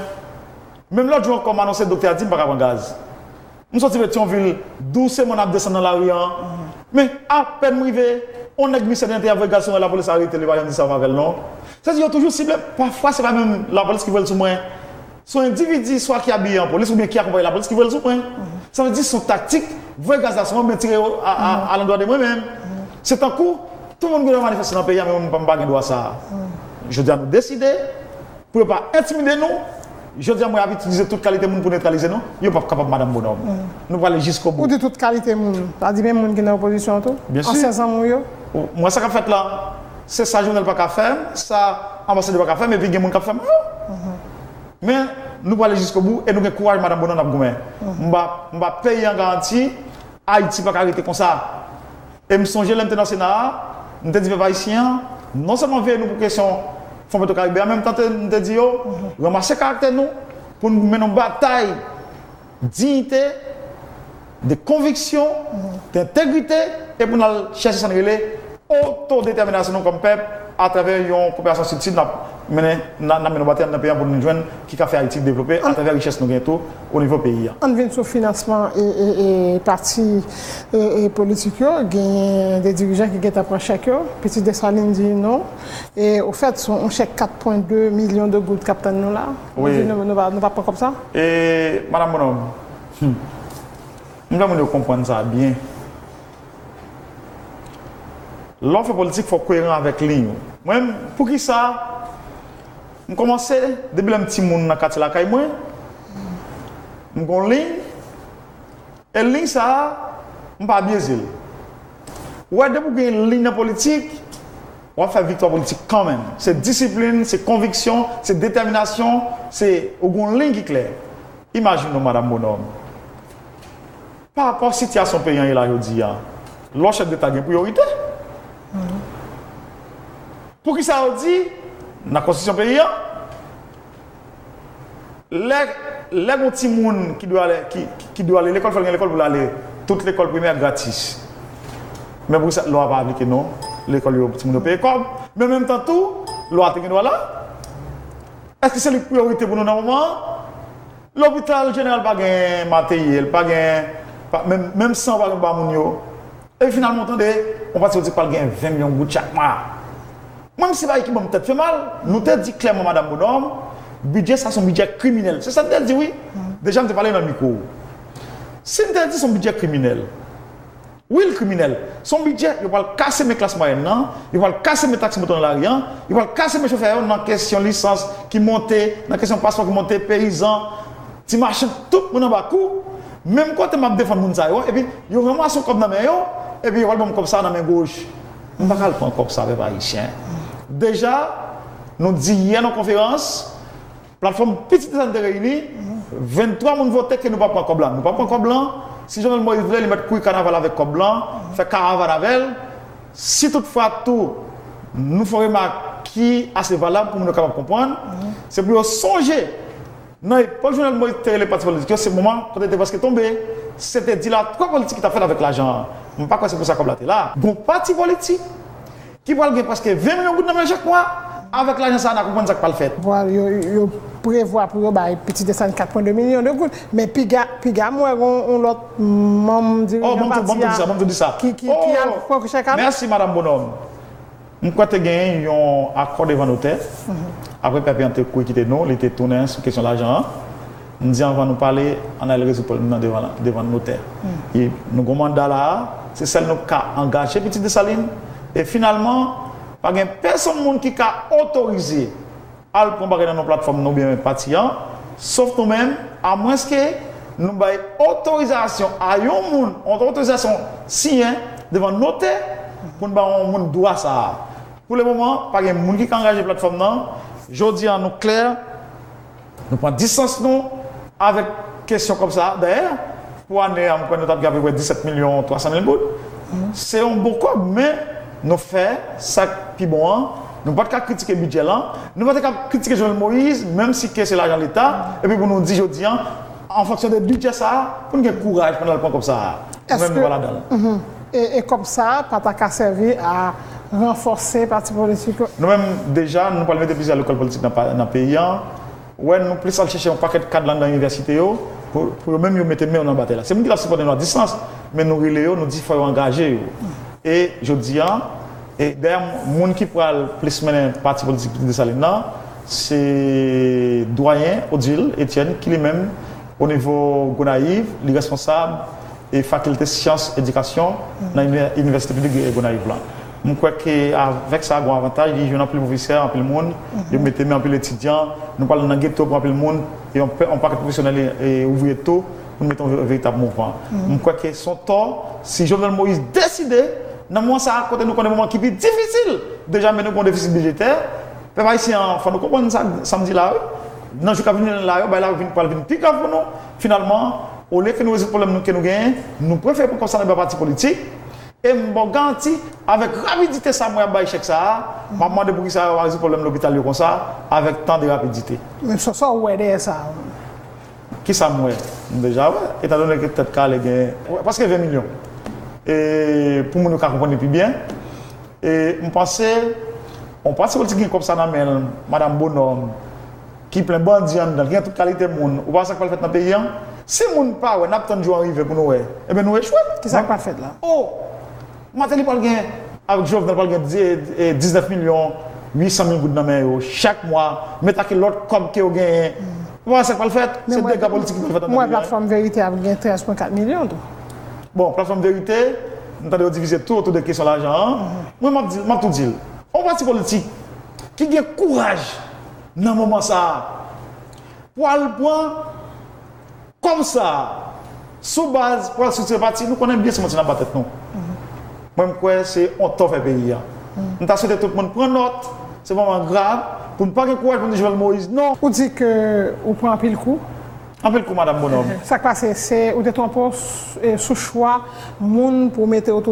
Menm lòt jou ankò, m anonse, doktè a di m pa ka pran gaz. M soti Petyonvil, douseman n ap desann nan lari a. Men, apèn m rive, yon nèg Ministè de Lentèryè voye gaz sou mwen, lapolis arete l, li pa janm di sa m avè l non. Sa di yo toujou sible, pafwa se pa menm lapolis ki voye l sou mwen. Se yon endividi swa ki abiye an polis oubyen ki akonpaye lapolis ki voye l sou mwen. Sa vle di se yon taktik, voye gaz la sou mwen, men tire yo a, a, alandwa de mwen menm. Se tankou, tout moun gen dwa manifeste nan peyi a, men mwen m pa, m pa gen dwa sa a. Jodi a nou deside, pou yo pa entimide nou. Jodi a, mwen ap itilize tout kalite moun pou netralize nou. Yo p ap kapab, Madanm Bonòm. Nou prale jiskobou. Ou di tout kalite moun. Sa di menm moun ki nan opozisyon an tou? Byen si. Ansyen zanmi w yo? Ou, mwen, sa k ap fèt la, se sa Jovenel pa ka fè m, sa anbasadè pa ka fè m, epi gen moun k ap fè m. Men, nou prale jiskobou e nou gen kouraj, Madanm Bonòm, n ap goumen. M ba, m ba peyi an garanti, Ayiti pa ka rete konsa. E m sonje lè m te nan Sena a, m te di pèp ayisyen an, non sèlman veye nou pou kesyon Fon Petwokaribe a, men m tante, m te di yo, ranmase karaktè nou pou n mennen yon batay diyite, de konviksyon, de entegrite, e pou n al chèche sa n rele otodetèminasyon nou kòm pèp atravè yon koperasyon strikti n ap mennen, n a, n ap mennen yon batay anndan peyi a pou nou jwenn ki ka fè Ayiti devlope atravè richès nou gen tou o nivo peyi a. Ann vin sou finansman e, e, e pati e, e politik yo. Genyen de dirijan ki gentan pran chèk yo. Pitit Desalin di non. E ofèt, se yon chèk kat pwen de milyon de goud k ap tann nou la. Wi. Nou di nou, nou pa, nou pa pran kòb sa? E, Madanm Bonòm, hmm, m vle moun yo konprann sa byen. Lè w fè politik, fò w koeran avèk liy ou. Mwen, poukisa m kòmanse, depi lè m timoun nan katye lakay mwen, m gon liy, e liy sa a, m pa byeze l. Ou wè, depi w gen liy nan politik, w ap fè viktwa politik kanmenm. Se disiplin, se konviksyon, se detèminasyon, se ou gon liy ki klè. Imajine w, Madanm Bonòm. Pa rapò sitiyasyon peyi an ye la jodi a, lè w chèf deta gen priyorite. Poukisa yo di nan konstitisyon peyi an, lè, lè gon timoun ki dwe ale, ki, ki dwe ale lekòl, fò l gen lekòl pou l ale, tout lekòl primè gratis. Men poukisa lwa pa aplike non? Lekòl yo, timoun yo peye kòb. Men menm tan tou, lwa te gen dwa la. Èske se li k priyorite pou nou nan moman an? Lopital jeneral pa gen materyèl, pa gen, pa, menm, menm san pa gen pou ba moun yo. Epi finalman, w tande, yon pati politik pral gen ven milyon goud chak mwa. Mwen, m se bagay ki ban m tèt fè mal, nou te di klèman, Madanm Bonòm, bidjè sa se yon bidjè kriminèl. Se sa n te di, wi. Deja, m te pale nan mikwo. Si n te di se yon bidjè kriminèl, wi, l kriminèl. Se yon bidjè, yo pral kase men klas mwayèn nan, yo pral kase men taksi moto nan lari an, yo pral kase men chofè yo nan kesyon lisans ki monte, nan kesyon paspò ki monte, peyizan, ti machann, tout moun anba kou. Menm kote m ap defann moun sa yo, epi yo ranmase yon kòb nan men yo, epi yo pral ban m kòb sa nan men goch. M pa ka al pran kòb sa, pèp ayisyen. Deja, nou di yè nan konferans, Platfòm Pitit Desalin te reyini, venntwa moun vote ke nou pa pran kòb la. Nou pa pran kòb lan. Si Jovenel Moïse vle, li mèt kouri kanaval avèk kòb lan, fè karavàn avè l. Si toutfwa tou, nou fè yon remak ki ase valab pou moun yo kapab konprann, se pou yo sonje nan epòk Jovenel Moïse te rele pati politik yo, se moman kote te prèske tonbe, se te dilatwa politik ki t ap fèt avèk lajan an. M pa kwè se pou sa kòb la te la. Gon pati politik ki pral gen prèske ven milyon goud nan men chak mwa. Avèk lajan sa a, n a konprann sa k pral fèt. Vwala, yo, yo prevwa pou yo bay Pitit Desalin kat pwen de milyon de goud. Men piga, piga m wè gon yon lòt manm dirijan pati a ki, ki, ki al pran chèk a nou. Mèsi, Madanm Bonòm. M kwè te genyen yon akò devan notè. Apre pèp lan te kouri kite nou, li te tounen sou kesyon lajan an. M di anvan nou pale, ann al rezoud pwoblèm nan devan, devan notè. E nou gon manda la a, se sèl nou k ka angaje Pitit Desalin. E finalman, Pa gen pèsonn moun ki ka otorize al pran bagay nan non platfòm nan oubyen pati an, sof nou menm, amwenske nou bay otorizasyon a yon moun, yon otorizasyon siyen devan notè pou n ba yon moun dwa sa a. Pou le moman, pa gen moun ki ka angaje platfòm nan. Jodi a, nou klè, nou pran distans nou avèk kesyon kòb sa a. Dayè, pou ane a, m kwè nou t ap gen apeprè disèt milyon twa san mil goud. Se yon bon kòb, men nou fè sa k pi bon an. Nou pa t ka kritike bidjè lan. Nou pa t ka kritike Jovenel Moïse, menm si ke se lajan Leta. Epi pou nou di jodi a, an fonksyon de bidjè sa a, pou n gen kouraj pou n al pran kòb sa a. Nou menm nou pa ladan l. E, e kòb sa a pa ta ka sèvi a ranfòse pati politik yo? Nou menm, deja, nou pral mete plizyè lekòl politik nan, pa- nan peyi an. Wè, nou plis al chèche yon pakèt kad lan nan inivèsite yo, pou, pou yo menm yo mete men yo nan batay la. Se moun ki t ap sipòte nou a distans, men nou rele yo, nou di fò yo angaje yo. E jodi a, e dayè, moun ki pral plis mennen pati politik Pitit Desalin nan, se dwayen Odile Etienne, ki li menm, o nivo Gonayiv, li responsab e fakilte syans edikasyon nan inivè- inivèsite piblik Gonayiv lan. M kwè ke avèk sa, gon avantaj, li jwenn anpil pwofesè, anpil moun, yo mete men anpil etidyan, nou pral nan geto pou anpil moun, e yon, pe- yon pakèt pwofesyonèl e, e ouvriye tou, pou n mete yon ve- veritab mouvman. M kwè ke se yon tò, si Jovenel Moïse deside, nan moman sa a, kote nou konnen moman ki pi difisil, deja men nou gon defisi bidjetè, pèp ayisyen an, fò nou konprann sa, sa m di la, wi. Nan jou k ap vini la yo, bagay la vin, pral vin pi grav pou nou. Finalman, olye ke nou rezoud pwoblèm nou, ke nou genyen, nou prefere pran kòb sa nan ba pati politik. E m ba w garanti, avèk rapidite sa mwen ap bay chèk sa a, m ap mande poukisa yo pa rezoud pwoblèm lopital yo konsa, avèk tan de rapidite. Men sa, sa w wè dèyè sa a? Kisa m wè? M deja wè, etandone ke Tèt Kale gen prèske ven milyon. E pou moun yo ka konprann li pi byen, e m panse, yon pati politik gen kòb sa nan men l, Madanm Bonòm, ki plen bandi anndan l, ki gen tout kalite moun, ou pa wè sa k pral fèt nan peyi an? Si moun pa wè, n ap tann jou an rive pou nou wè. Ebyen, nou echwe. Kisa k pral fèt la? O! Mateli pral gen, avèk Jovenel, pral gen di- e, diznèf milyon uit san mil goud nan men yo chak mwa, met ak lòt kòb ke yo genyen. Ou pa wè sa k pral fèt? Se dega politik ki pral fèt nan peyi an. Mwen, platfòm Verite ap gen trèz pwen kat milyon tou. Bon, platfòm Verite, m tande yo divize tou otou de kesyon lajan an. Mwen, m ap di, m ap tou di l. Yon pati politik ki gen kouraj nan moman sa a pou al pran kòb sa a sou baz pou al estriktire pati, nou konnen byen se manti n ap ba tèt nou. Mwen, m kwè se yon tò fè peyi a. M ta swete tout moun pran nòt, se moman grav, pou n pa gen kouraj pou n di Jovenel Moïse non. Ou di ke ou pran anpil kou? Anpil kou, Madanm Bonòm. Sa k pase, se ou te twonpe w s- e, sou chwa moun pou w mete otou